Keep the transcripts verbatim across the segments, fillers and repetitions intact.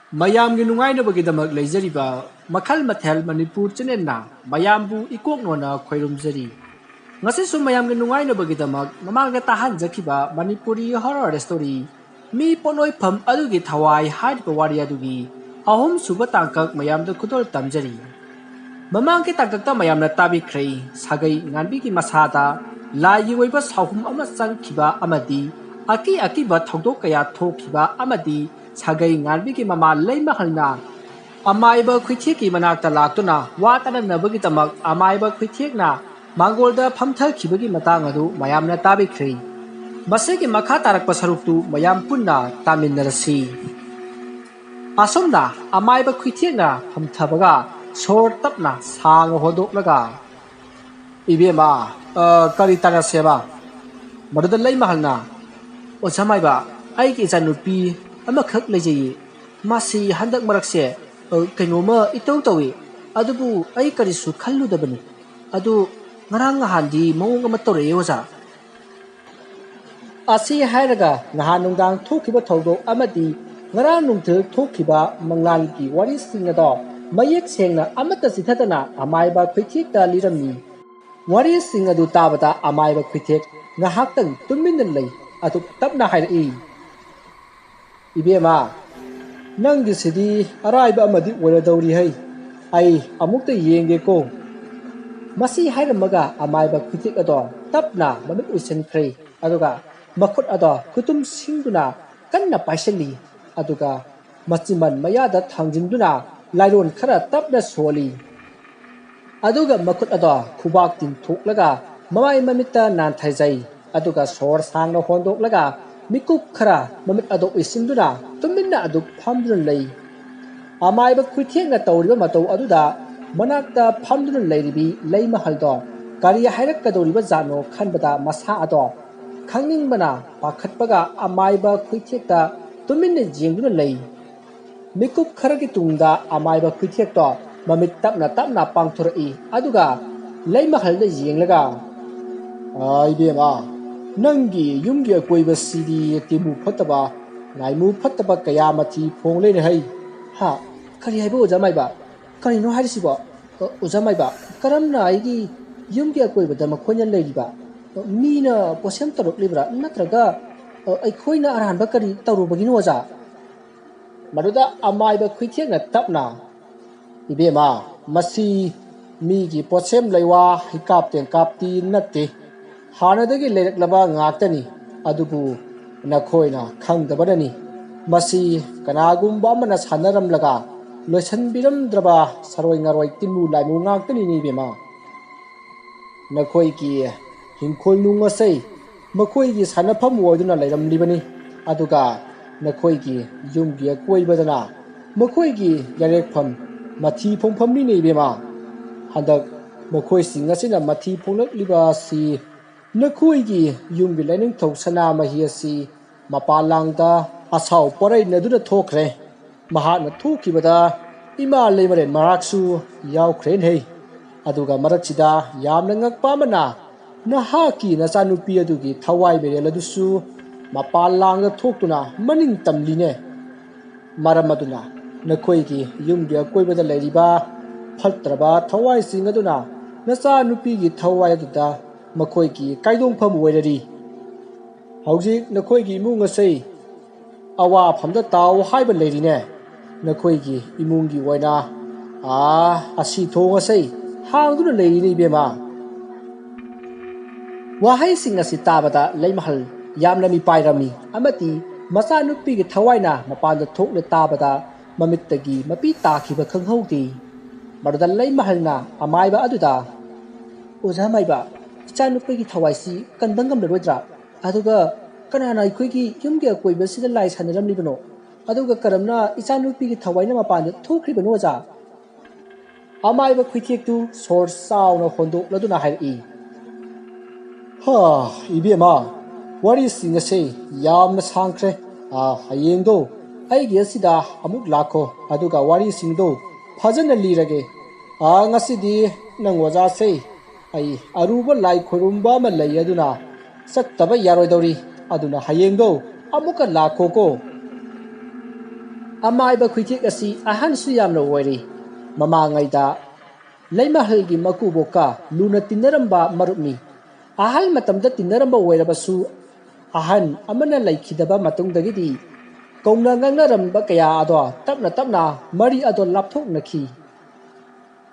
ꯃꯌꯥꯝꯒꯤ ꯅꯨꯡꯉꯥꯏꯅꯕꯒꯤꯗꯃꯛ ꯂꯩꯖꯔꯤꯕ ꯃꯈꯜ ꯃꯊꯦꯜ ꯃꯅꯤꯄꯨꯔ ꯆꯦꯅꯦꯜꯅ ꯃꯌꯥꯝꯕꯨ ꯏꯀꯣꯛ ꯅꯣꯟꯅ ꯈꯣꯏꯔꯨꯝꯖꯔꯤ꯫ ꯉꯁꯤꯁꯨ ꯃꯌꯥꯝꯒꯤ ꯅꯨꯡꯉꯥꯏꯅꯕꯒꯤꯗꯃꯛ ꯃꯃꯥꯡꯗ ꯇꯥꯍꯟꯖꯈꯤꯕ ꯃꯅꯤꯄꯨꯔꯤ ꯍꯣꯔꯔ ꯁ꯭ꯇꯣꯔꯤ ꯃꯤ ꯄꯣꯠꯂꯣꯏꯐꯝ ꯑꯗꯨꯒꯤ ꯊꯋꯥꯏ ꯍꯥꯏꯔꯤꯕ ꯋꯥꯔꯤ ꯑꯗꯨꯒꯤ ꯑꯍꯨꯝꯁꯨꯕ ꯇꯥꯡꯀꯛ ꯃꯌꯥꯝꯗ ꯈꯨꯗꯣꯜ ꯇꯝꯖꯔꯤ꯫ ꯃꯃꯥꯡꯒꯤ ꯇꯥꯡꯀꯛꯇ ꯃꯌꯥꯝꯅ ꯇꯥꯕꯤꯈ꯭ꯔꯦ, ꯁꯥꯒꯩ ꯉꯥꯟꯕꯤꯒꯤ ꯃꯁꯥꯗ ꯂꯥꯏꯒꯤ ꯑꯣꯏꯕ ꯁꯥꯎꯍꯨꯝ ꯑꯃ ꯆꯪꯈꯤꯕ ꯑꯃꯗꯤ ꯑꯀꯤ ꯑꯀꯤꯕ ꯊꯧꯗꯣꯛ ꯀꯌꯥ ꯊꯣꯛꯈꯤꯕ ꯑꯃꯗꯤ ꯁꯥꯒꯩ ꯉꯥꯟꯕꯤꯒꯤ ꯃꯃꯥ ꯂꯩꯃꯍꯜꯅ ꯑꯃꯥꯏꯕ ꯈꯨꯏꯊꯦꯛꯀꯤ ꯃꯅꯥꯛꯇ ꯂꯥꯛꯇꯨꯅ ꯋꯥ ꯇꯥꯅꯅꯕꯒꯤꯗꯃꯛ ꯑꯃꯥꯏꯕ ꯈꯨꯏꯊꯦꯛꯅ ꯃꯥꯡꯒꯣꯜꯗ ꯐꯝꯊꯈꯤꯕꯒꯤ ꯃꯇꯥꯡ ꯑꯗꯨ ꯃꯌꯥꯝꯅ ꯇꯥꯕꯤꯈ꯭ꯔꯦ꯫ ꯃꯁꯤꯒꯤ ꯃꯈꯥ ꯇꯥꯔꯛꯄ ꯁꯔꯨꯛꯇꯨ ꯃꯌꯥꯝ ꯄꯨꯟꯅ ꯇꯥꯃꯤꯟꯅꯔꯁꯤ꯫ ꯑꯁꯨꯝꯅ ꯑꯃꯥꯏꯕ ꯈꯨꯏꯊꯦꯛꯅ ꯐꯝꯊꯕꯒ ꯁꯣꯔ ꯇꯞꯅ ꯁꯥꯡꯅ ꯍꯣꯟꯗꯣꯛꯂꯒ, "ꯏꯕꯦꯝꯃ, ꯑ, ꯀꯔꯤ ꯇꯥꯟꯅꯁꯦꯕ?" ꯃꯗꯨꯗ ꯂꯩꯃꯍꯜꯅ, "ꯑꯣꯖꯥ ꯃꯥꯏꯕ, ꯑꯩꯒꯤ ꯏꯆꯥꯅꯨꯄꯤ ꯑꯃꯈꯛ ꯂꯩꯖꯩꯌꯦ꯫ ꯃꯥꯁꯤ ꯍꯟꯗꯛ ꯃꯔꯛꯁꯦ, ꯑ, ꯀꯩꯅꯣꯝꯃ ꯏꯇꯧ ꯇꯧꯏ꯫ ꯑꯗꯨꯕꯨ ꯑꯩ ꯀꯔꯤꯁꯨ ꯈꯜꯂꯨꯗꯕꯅꯤ꯫ ꯑꯗꯨ ꯉꯔꯥꯡ ꯅꯍꯥꯟꯗꯤ ꯃꯑꯣꯡ ꯑꯃ ꯇꯧꯔꯛꯑꯦ ꯑꯣꯖꯥ꯫" ꯑꯁꯤ ꯍꯥꯏꯔꯒ ꯅꯍꯥꯟ ꯅꯨꯡꯗꯥꯡ ꯊꯣꯛꯈꯤꯕ ꯊꯧꯗꯣꯛ ꯑꯃꯗꯤ ꯉꯔꯥꯡ ꯅꯨꯡꯊꯤꯜ ꯊꯣꯛꯈꯤꯕ ꯃꯪꯂꯥꯟꯒꯤ ꯋꯥꯔꯤꯁꯤꯡ ꯑꯗꯣ ꯃꯌꯦꯛ ꯁꯦꯡꯅ ꯑꯃꯠꯇ ꯆꯤꯊꯗꯅ ꯑꯃꯥꯏꯕ ꯈꯨꯏꯊꯦꯛꯇ ꯂꯤꯔꯝꯃꯤ꯫ ꯋꯥꯔꯤꯁꯤꯡ ꯑꯗꯨ ꯇꯥꯕꯗ ꯑꯃꯥꯏꯕ ꯈꯨꯏꯊꯦꯛ ꯉꯥꯏꯍꯥꯛꯇꯪ ꯇꯨꯃꯤꯟꯅ ꯂꯩ꯫ ꯑꯗꯨ ꯇꯞꯅ ꯍꯥꯏꯔꯛꯏ, "ꯏꯕꯦꯝꯃ, ꯅꯪꯒꯤꯁꯤꯗꯤ ꯑꯔꯥꯏꯕ ꯑꯃꯗꯤ ꯑꯣꯏꯔꯗꯧꯔꯤ ꯍꯩ꯫ ꯑꯩ ꯑꯃꯨꯛꯇ ꯌꯦꯡꯒꯦꯀꯣ꯫" ꯃꯁꯤ ꯍꯥꯏꯔꯝꯃꯒ ꯑꯃꯥꯏꯕ ꯈꯨꯏꯊꯦꯛ ꯑꯗꯣ ꯇꯞꯅ ꯃꯃꯤꯠ ꯎꯏꯁꯤꯟꯈ꯭ꯔꯦ꯫ ꯑꯗꯨꯒ ꯃꯈꯨꯠ ꯑꯗꯣ ꯈꯨꯇꯨꯝ ꯁꯤꯡꯗꯨꯅ ꯀꯟꯅ ꯄꯥꯏꯁꯤꯜꯂꯤ꯫ ꯑꯗꯨꯒ ꯃꯆꯤꯟꯕꯥꯜ ꯃꯌꯥꯗ ꯊꯥꯡꯖꯤꯟꯗꯨꯅ ꯂꯥꯏꯔꯣꯟ ꯈꯔ ꯇꯞꯅ ꯁꯣꯜꯂꯤ꯫ ꯑꯗꯨꯒ ꯃꯈꯨꯠ ꯑꯗꯣ ꯈꯨꯕꯥꯛ ꯇꯤꯡꯊꯣꯛꯂꯒ ꯃꯃꯥꯏ ꯃꯃꯤꯠꯇ ꯅꯥꯟꯊꯩꯖꯩ꯫ ꯑꯗꯨꯒ ꯁꯣꯔ ꯁꯥꯡꯅ ꯍꯣꯟꯗꯣꯛꯂꯒ ꯃꯤꯀꯨꯞ ꯈꯔ ꯃꯃꯤꯠ ꯑꯗꯣ ꯎꯏꯁꯤꯟꯗꯨꯅ ꯇꯨꯃꯤꯟꯅ ꯑꯗꯨꯝ ꯐꯝꯗꯨꯅ ꯂꯩ꯫ ꯑꯃꯥꯏꯕ ꯈꯨꯏꯊꯦꯛꯅ ꯇꯧꯔꯤꯕ ꯃꯇꯧ ꯑꯗꯨꯗ ꯃꯅꯥꯛꯇ ꯐꯝꯗꯨꯅ ꯂꯩꯔꯤꯕꯤ ꯂꯩꯃꯍꯜꯗꯣ ꯀꯔꯤ ꯍꯥꯏꯔꯛꯀꯗꯧꯔꯤꯕ ꯖꯥꯠꯅꯣ ꯈꯟꯕꯗ ꯃꯁꯥ ꯑꯗꯣ ꯈꯪꯅꯤꯡꯕꯅ ꯄꯥꯈꯠꯄꯒ ꯑꯃꯥꯏꯕ ꯈꯨꯏꯊꯦꯛꯇ ꯇꯨꯃꯤꯟꯅ ꯌꯦꯡꯗꯨꯅ ꯂꯩ꯫ ꯃꯤꯀꯨꯞ ꯈꯔꯒꯤ ꯇꯨꯡꯗ ꯑꯃꯥꯏꯕ ꯈꯨꯏꯊꯦꯛꯇꯣ ꯃꯃꯤꯠ ꯇꯞꯅ ꯇꯞꯅ ꯄꯥꯡꯊꯣꯔꯛꯏ꯫ ꯑꯗꯨꯒ ꯂꯩꯃꯍꯜꯗ ꯌꯦꯡꯂꯒ, "ꯑ, ꯏꯕꯦꯝꯃ, ꯅꯪꯒꯤ ꯌꯨꯝꯒꯤ ꯑꯀꯣꯏꯕꯁꯤꯗꯤ ꯇꯤꯃꯨ ꯐꯠꯇꯕ, ꯂꯥꯏꯃꯨ ꯐꯠꯇꯕ ꯀꯌꯥ ꯃꯊꯤ ꯐꯣꯡ ꯂꯩꯔꯦ ꯍꯩ꯫ ꯍꯥ? ꯀꯔꯤ ꯍꯥꯏꯕ, ꯑꯣꯖꯥ ꯃꯥꯏꯕ? ꯀꯔꯤꯅꯣ ꯍꯥꯏꯔꯤꯁꯤꯕꯣ? ꯑ, ꯑꯣꯖꯥ ꯃꯥꯏꯕ, ꯀꯔꯝꯅ ꯑꯩꯒꯤ ꯌꯨꯝꯒꯤ ꯑꯀꯣꯏꯕꯗ ꯃꯈꯣꯏꯅ ꯂꯩꯔꯤꯕ? ꯑ, ꯃꯤꯅ ꯄꯣꯠꯁꯦꯝ ꯇꯧꯔꯛꯂꯤꯕ꯭ꯔꯥ? ꯅꯠꯇ꯭ꯔꯒ, ꯑ, ꯑꯩꯈꯣꯏꯅ ꯑꯔꯥꯟꯕ ꯀꯔꯤ ꯇꯧꯔꯨꯕꯒꯤꯅꯣ, ꯑꯣꯖꯥ? ꯃꯗꯨꯗ ꯑꯃꯥꯏꯕ ꯈꯨꯏꯊꯦꯛꯅ ꯇꯞꯅ, "ꯏꯕꯦꯝꯃ, ꯃꯁꯤ ꯃꯤꯒꯤ ꯄꯣꯠꯁꯦꯝ ꯂꯩꯋꯥ ꯍꯩꯀꯥꯞ ꯇꯦꯡꯀꯥꯞꯇꯤ ꯅꯠꯇꯦ꯫ ꯍꯥꯟꯅꯗꯒꯤ ꯂꯩꯔꯛꯂꯕ ꯉꯥꯛꯇꯅꯤ꯫ ꯑꯗꯨꯕꯨ ꯅꯈꯣꯏꯅ ꯈꯪꯗꯕꯅꯅꯤ꯫ ꯃꯁꯤ ꯀꯅꯥꯒꯨꯝꯕ ꯑꯃꯅ ꯁꯥꯟꯅꯔꯝꯂꯒ ꯂꯣꯏꯁꯤꯟꯕꯤꯔꯝꯗ꯭ꯔꯕ ꯁꯔꯣꯏ ꯉꯥꯔꯣꯏ ꯇꯤꯟꯃꯨ ꯂꯥꯏꯃꯨ ꯉꯥꯛꯇꯅꯤꯅꯦ, ꯏꯕꯦꯝꯃ꯫ ꯅꯈꯣꯏꯒꯤ ꯍꯤꯡꯈꯣꯜ ꯅꯨꯡ ꯑꯁꯤ ꯃꯈꯣꯏꯒꯤ ꯁꯥꯟꯅꯐꯝ ꯑꯣꯏꯗꯨꯅ ꯂꯩꯔꯝꯂꯤꯕꯅꯤ꯫ ꯑꯗꯨꯒ ꯅꯈꯣꯏꯒꯤ ꯌꯨꯝꯒꯤ ꯑꯀꯣꯏꯕꯗꯅ ꯃꯈꯣꯏꯒꯤ ꯌꯥꯔꯦꯛꯐꯝ, ꯃꯊꯤ ꯐꯣꯡꯐꯝꯅꯤꯅꯦ, ꯏꯕꯦꯝꯃ꯫ ꯍꯟꯗꯛ ꯃꯈꯣꯏꯁꯤꯡ ꯑꯁꯤꯅ ꯃꯊꯤ ꯐꯣꯡꯂꯛꯂꯤꯕ ꯑꯁꯤ ꯅꯈꯣꯏꯒꯤ ꯌꯨꯝꯒꯤ ꯂꯥꯏꯅꯤꯡꯊꯧ ꯁꯅꯥꯃꯍꯤ ꯑꯁꯤ ꯃꯄꯥꯟ ꯂꯥꯡꯗ ꯑꯁꯥꯎ ꯄꯣꯔꯩꯅꯗꯨꯅ ꯊꯣꯛꯈ꯭ꯔꯦ꯫ ꯃꯍꯥꯛꯅ ꯊꯣꯛꯈꯤꯕꯗ ꯏꯃꯥ ꯂꯩꯃꯔꯦꯟ ꯃꯔꯥꯛꯁꯨ ꯌꯥꯎꯈ꯭ꯔꯦꯅꯦ꯫ ꯑꯗꯨꯒ ꯃꯔꯛꯁꯤꯗ ꯌꯥꯝꯅ ꯉꯛꯄ ꯑꯃꯅ, ꯅꯍꯥꯛꯀꯤ ꯅꯆꯥꯅꯨꯄꯤ ꯑꯗꯨꯒꯤ ꯊꯋꯥꯏ ꯃꯩꯔꯦꯜ ꯑꯗꯨꯁꯨ ꯃꯄꯥꯟ ꯂꯥꯡꯗ ꯊꯣꯛꯇꯨꯅ ꯃꯅꯤꯡ ꯇꯝꯂꯤꯅꯦ꯫ ꯃꯔꯝ ꯑꯗꯨꯅ ꯅꯈꯣꯏꯒꯤ ꯌꯨꯝꯒꯤ ꯑꯀꯣꯏꯕꯗ ꯂꯩꯔꯤꯕ ꯐꯠꯇ꯭ꯔꯕ ꯊꯋꯥꯏꯁꯤꯡ ꯑꯗꯨꯅ ꯅꯆꯥꯅꯨꯄꯤꯒꯤ ꯊꯋꯥꯏ ꯑꯗꯨꯗ ꯃꯈꯣꯏꯒꯤ ꯀꯥꯏꯗꯣꯡꯐꯝ ꯑꯣꯏꯔꯔꯤ꯫ ꯍꯧꯖꯤꯛ ꯅꯈꯣꯏꯒꯤ ꯏꯃꯨꯡ ꯑꯁꯤ ꯑꯋꯥꯐꯝꯗ ꯇꯥꯎ ꯍꯥꯏꯕ ꯂꯩꯔꯤꯅꯦ꯫ ꯅꯈꯣꯏꯒꯤ ꯏꯃꯨꯡꯒꯤ ꯑꯣꯏꯅ, ꯑꯥ, ꯑꯁꯤ ꯊꯣꯡ ꯑꯁꯤ ꯍꯥꯡꯗꯨꯅ ꯂꯩꯔꯤꯅꯦ, ꯏꯕꯦꯝꯃ꯫ ꯋꯥꯍꯩꯁꯤꯡ ꯑꯁꯤ ꯇꯥꯕꯗ ꯂꯩꯃꯍꯜ ꯌꯥꯝꯅ ꯃꯤꯄꯥꯏꯔꯝꯃꯤ ꯑꯃꯗꯤ ꯃꯆꯥꯅꯨꯄꯤꯒꯤ ꯊꯋꯥꯏꯅ ꯃꯄꯥꯟꯗ ꯊꯣꯛꯂꯦ ꯇꯥꯕꯗ ꯃꯃꯤꯠꯇꯒꯤ ꯃꯄꯤ ꯇꯥꯈꯤꯕ ꯈꯪꯍꯧꯗꯦ꯫ ꯃꯗꯨꯗ ꯂꯩꯃꯍꯜꯅ ꯑꯃꯥꯏꯕ ꯑꯗꯨꯗ, "ꯑꯣꯖꯥ ꯃꯥꯏꯕ, ꯏꯆꯥꯅꯨꯄꯤꯒꯤ ꯊꯋꯥꯏꯁꯤ ꯀꯟꯕ ꯉꯝꯂꯔꯣꯏꯗ꯭ꯔꯥ? ꯑꯗꯨꯒ ꯀꯅꯥꯅ ꯑꯩꯈꯣꯏꯒꯤ ꯌꯨꯝꯒꯤ ꯑꯀꯣꯏꯕꯁꯤꯗ ꯂꯥꯏ ꯁꯥꯟꯅꯔꯝꯂꯤꯕꯅꯣ? ꯑꯗꯨꯒ ꯀꯔꯝꯅ ꯏꯆꯥꯅꯨꯄꯤꯒꯤ ꯊꯋꯥꯏꯅ ꯃꯄꯥꯟꯗ ꯊꯣꯛꯈ꯭ꯔꯤꯕꯅꯣ, ꯑꯣꯖꯥ?" ꯑꯃꯥꯏꯕ ꯈꯨꯏꯊꯦꯛꯇꯨ ꯁꯣꯔ ꯆꯥꯎꯅ ꯍꯣꯟꯗꯣꯛꯂꯗꯨꯅ ꯍꯥꯏꯔꯛꯏ, "ꯍꯥ, ꯏꯕꯦꯝꯃ, ꯋꯥꯔꯤꯁꯤꯡ ꯑꯁꯦ ꯌꯥꯝꯅ ꯁꯥꯡꯈ꯭ꯔꯦ꯫ ꯑꯥ, ꯍꯌꯦꯡꯗꯣ ꯑꯩꯒꯤ ꯑꯁꯤꯗ ꯑꯃꯨꯛ ꯂꯥꯛꯈꯣ, ꯑꯗꯨꯒ ꯋꯥꯔꯤꯁꯤꯡꯗꯣ ꯐꯖꯅ ꯂꯤꯔꯒꯦ꯫ ꯑꯥ, ꯉꯁꯤꯗꯤ ꯅꯪ ꯑꯣꯖꯥꯁꯦ ꯑꯩ ꯑꯔꯨꯕ ꯂꯥꯏ ꯈꯣꯏꯔꯨꯝꯕ ꯑꯃ ꯂꯩ, ꯑꯗꯨꯅ ꯆꯠꯇꯕ ꯌꯥꯔꯣꯏꯗꯧꯔꯤ꯫ ꯑꯗꯨꯅ ꯍꯌꯦꯡꯗꯣ ꯑꯃꯨꯛꯀ ꯂꯥꯛꯈꯣꯀꯣ꯫" ꯑꯃꯥꯏꯕ ꯈꯨꯏꯊꯦꯛ ꯑꯁꯤ ꯑꯍꯟꯁꯨ ꯌꯥꯝꯅ ꯑꯣꯏꯔꯤ꯫ ꯃꯃꯥꯡꯉꯩꯗ ꯂꯩꯃꯍꯜꯒꯤ ꯃꯀꯨꯕꯣꯛꯀ ꯂꯨꯅ ꯇꯤꯟꯅꯔꯝꯕ ꯃꯔꯨꯞꯅꯤ꯫ ꯑꯍꯜ ꯃꯇꯝꯗ ꯇꯤꯟꯅꯔꯝꯕ ꯑꯣꯏꯔꯕꯁꯨ, ꯑꯍꯟ ꯑꯃꯅ ꯂꯩꯈꯤꯗꯕ ꯃꯇꯨꯡꯗꯒꯤꯗꯤ ꯀꯧꯅ ꯉꯥꯡꯅꯔꯝꯕ ꯀꯌꯥ ꯑꯗꯣ ꯇꯞꯅ ꯇꯞꯅ ꯃꯔꯤ ꯑꯗꯣ ꯂꯥꯞꯊꯣꯛꯅꯈꯤ꯫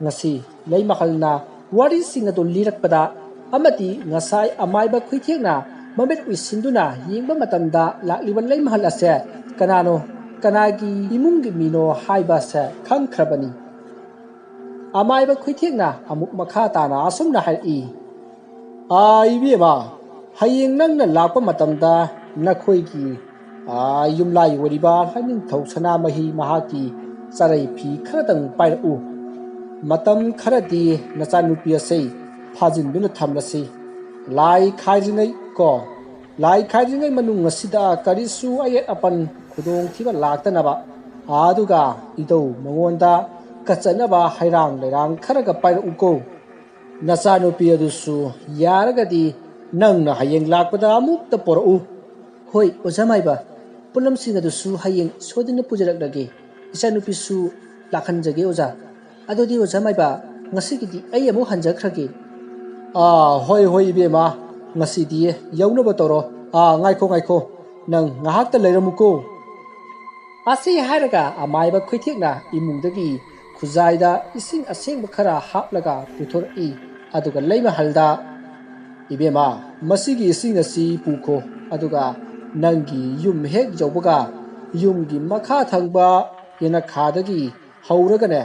ꯉꯁꯤ ꯂꯩꯃꯍꯜꯅ ꯋꯥꯔꯤꯁꯤꯡ ꯑꯗꯨ ꯂꯤꯔꯛꯄꯗ ꯑꯃꯗꯤ ꯉꯁꯥꯏ ꯑꯃꯥꯏꯕ ꯈꯨꯏꯊꯦꯛꯅ ꯃꯃꯤꯠ ꯎꯏꯁꯤꯟꯗꯨꯅ ꯌꯦꯡꯕ ꯃꯇꯝꯗ ꯂꯥꯛꯂꯤꯕ ꯂꯩꯃꯍꯜ ꯑꯁꯦ ꯀꯅꯥꯅꯣ, ꯀꯅꯥꯒꯤ ꯏꯃꯨꯡꯒꯤ ꯃꯤꯅꯣ ꯍꯥꯏꯕꯁꯦ ꯈꯪꯈ꯭ꯔꯕꯅꯤ꯫ ꯑꯃꯥꯏꯕ ꯈꯨꯏꯊꯦꯛꯅ ꯑꯃꯨꯛ ꯃꯈꯥ ꯇꯥꯅ ꯑꯁꯨꯝꯅ ꯍꯥꯏꯔꯛꯏ, "ꯑꯥ, ꯏꯕꯦꯝꯃ, ꯍꯌꯦꯡ ꯅꯪꯅ ꯂꯥꯛꯄ ꯃꯇꯝꯗ ꯅꯈꯣꯏꯒꯤ, ꯑꯥ, ꯌꯨꯝꯂꯥꯏ ꯑꯣꯏꯔꯤꯕ ꯂꯥꯏꯅꯤꯡꯊꯧ ꯁꯅꯥꯃꯍꯤ ꯃꯍꯥꯛꯀꯤ ꯆꯔꯩ ꯐꯤ ꯈꯔꯗꯪ ꯄꯥꯏꯔꯛꯎ꯫ ꯃꯇꯝ ꯈꯔꯗꯤ ꯅꯆꯥꯅꯨꯄꯤ ꯑꯁꯤ ꯐꯥꯖꯤꯟꯗꯨꯅ ꯊꯝꯂꯁꯤ꯫ ꯂꯥꯏ ꯈꯥꯏꯗ꯭ꯔꯤꯉꯩ ꯀꯣ, ꯂꯥꯏ ꯈꯥꯏꯗ꯭ꯔꯤꯉꯩ ꯃꯅꯨꯡ ꯑꯁꯤꯗ ꯀꯔꯤꯁꯨ ꯑꯌꯦꯠ ꯑꯄꯟ ꯈꯨꯗꯣꯡꯊꯤꯕ ꯂꯥꯛꯇꯅꯕ꯫ ꯑꯗꯨꯒ ꯏꯙꯧ ꯃꯉꯣꯟꯗ ꯀꯠꯆꯅꯕ ꯍꯩꯔꯥꯡ ꯂꯩꯔꯥꯡ ꯈꯔꯒ ꯄꯥꯏꯔꯛꯎꯀꯣ꯫ ꯅꯆꯥꯅꯨꯄꯤ ꯑꯗꯨꯁꯨ ꯌꯥꯔꯒꯗꯤ ꯅꯪꯅ ꯍꯌꯦꯡ ꯂꯥꯛꯄꯗ ꯑꯃꯨꯛꯇ ꯄꯣꯔꯛꯎ꯫" "ꯍꯣꯏ, ꯑꯣꯖꯥ ꯃꯥꯏꯕ, ꯄꯣꯠꯂꯝꯁꯤꯡ ꯑꯗꯨꯁꯨ ꯍꯌꯦꯡ ꯁꯣꯏꯗꯅ ꯄꯨꯖꯔꯛꯂꯒꯦ꯫ ꯏꯆꯥꯅꯨꯄꯤꯁꯨ ꯂꯥꯛꯍꯟꯖꯒꯦ, ꯑꯣꯖꯥ꯫ ꯑꯗꯨꯗꯤ ꯑꯣꯖꯥ ꯃꯥꯏꯕ, ꯉꯁꯤꯒꯤꯗꯤ ꯑꯩ ꯑꯃꯨꯛ ꯍꯟꯖꯈ꯭ꯔꯒꯦ꯫" "ꯑꯥ, ꯍꯣꯏ, ꯍꯣꯏ, ꯏꯕꯦꯝꯃ, ꯉꯁꯤꯗꯤ ꯌꯧꯅꯕ ꯇꯧꯔꯣ꯫ ꯑꯥ, ꯉꯥꯏꯈꯣ, ꯉꯥꯏꯈꯣ, ꯅꯪ ꯉꯥꯏꯍꯥꯛꯇ ꯂꯩꯔꯝꯃꯨꯀꯣ꯫" ꯑꯁꯤ ꯍꯥꯏꯔꯒ ꯑꯃꯥꯏꯕ ꯈꯨꯏꯊꯦꯛꯅ ꯏꯃꯨꯡꯗꯒꯤ ꯈꯨꯖꯥꯏꯗ ꯏꯁꯤꯡ ꯑꯁꯦꯡꯕ ꯈꯔ ꯍꯥꯞꯂꯒ ꯄꯨꯊꯣꯔꯛꯏ꯫ ꯑꯗꯨꯒ ꯂꯩꯃꯍꯜꯗ, "ꯏꯕꯦꯝꯃ, ꯃꯁꯤꯒꯤ ꯏꯁꯤꯡ ꯑꯁꯤ ꯄꯨꯈꯣ꯫ ꯑꯗꯨꯒ ꯅꯪꯒꯤ ꯌꯨꯝ ꯍꯦꯛ ꯌꯧꯕꯒ ꯌꯨꯝꯒꯤ ꯃꯈꯥ ꯊꯪꯕ ꯌꯦꯅꯈꯥꯗꯒꯤ ꯍꯧꯔꯒꯅꯦ,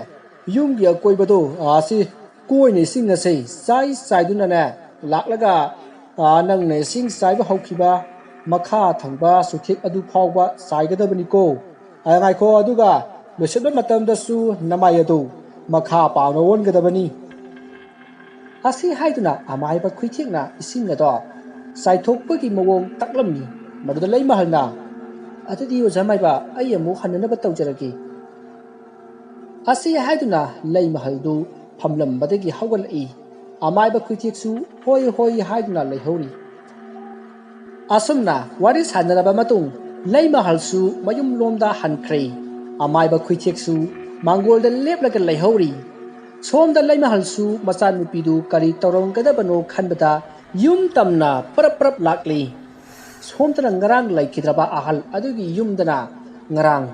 ꯌꯨꯝꯒꯤ ꯑꯀꯣꯏꯕꯗꯣ ꯑꯁꯤ ꯀꯣꯏꯅ ꯏꯁꯤꯡ ꯑꯁꯤ ꯆꯥꯏ ꯆꯥꯏꯗꯨꯅꯅꯦ ꯂꯥꯛꯂꯒ, ꯑ, ꯅꯪꯅ ꯏꯁꯤꯡ ꯆꯥꯏꯕ ꯍꯧꯈꯤꯕ ꯃꯈꯥ ꯊꯪꯕ ꯆꯨꯊꯦꯛ ꯑꯗꯨ ꯐꯥꯎꯕ ꯆꯥꯏꯒꯗꯕꯅꯤꯀꯣ꯫ ꯑ, ꯉꯥꯏꯈꯣ, ꯑꯗꯨꯒ ꯂꯣꯏꯁꯤꯟꯕ ꯃꯇꯝꯗꯁꯨ ꯅꯃꯥꯏ ꯑꯗꯨ ꯃꯈꯥ ꯄꯥꯡꯅ ꯑꯣꯟꯒꯗꯕꯅꯤ꯫" ꯑꯁꯤ ꯍꯥꯏꯗꯨꯅ ꯑꯃꯥꯏꯕ ꯈꯨꯏꯊꯦꯛꯅ ꯏꯁꯤꯡ ꯑꯗꯣ ꯆꯥꯏꯊꯣꯛꯄꯒꯤ ꯃꯑꯣꯡ ꯇꯥꯛꯂꯝꯃꯤ꯫ ꯃꯗꯨꯗ ꯂꯩꯃꯍꯜꯅ, "ꯑꯗꯨꯗꯤ ꯑꯣꯖꯥ ꯃꯥꯏꯕ, ꯑꯩ ꯑꯃꯨꯛ ꯍꯟꯅꯅꯕ ꯇꯧꯖꯔꯒꯦ꯫" ꯑꯁꯤ ꯍꯥꯏꯗꯨꯅ ꯂꯩꯃꯍꯜꯗꯨ ꯐꯝꯂꯝꯕꯗꯒꯤ ꯍꯧꯒꯠꯂꯛꯏ꯫ ꯑꯃꯥꯏꯕ ꯈꯨꯏꯊꯦꯛꯁꯨ "ꯍꯣꯏ, ꯍꯣꯏ" ꯍꯥꯏꯗꯨꯅ ꯂꯩꯍꯧꯔꯤ꯫ ꯑꯁꯨꯝꯅ ꯋꯥꯔꯤ ꯁꯥꯟꯅꯔꯕ ꯃꯇꯨꯡ ꯂꯩꯃꯍꯜꯁꯨ ꯃꯌꯨꯝꯂꯣꯝꯗ ꯍꯟꯈ꯭ꯔꯦ꯫ ꯑꯃꯥꯏꯕ ꯈꯨꯏꯊꯦꯛꯁꯨ ꯃꯥꯡꯒꯣꯜꯗ ꯂꯦꯞꯂꯒ ꯂꯩꯍꯧꯔꯤ꯫ ꯁꯣꯝꯗ ꯂꯩꯃꯍꯜꯁꯨ ꯃꯆꯥꯅꯨꯄꯤꯗꯨ ꯀꯔꯤ ꯇꯧꯔꯝꯒꯗꯕꯅꯣ ꯈꯟꯕꯗ ꯌꯨꯝ ꯇꯝꯅ ꯄꯔꯞ ꯄꯔꯞ ꯂꯥꯛꯂꯤ꯫ ꯁꯣꯝꯗꯅ ꯉꯔꯥꯡ ꯂꯩꯈꯤꯗ꯭ꯔꯕ ꯑꯍꯜ ꯑꯗꯨꯒꯤ ꯌꯨꯝꯗꯅ ꯉꯔꯥꯡ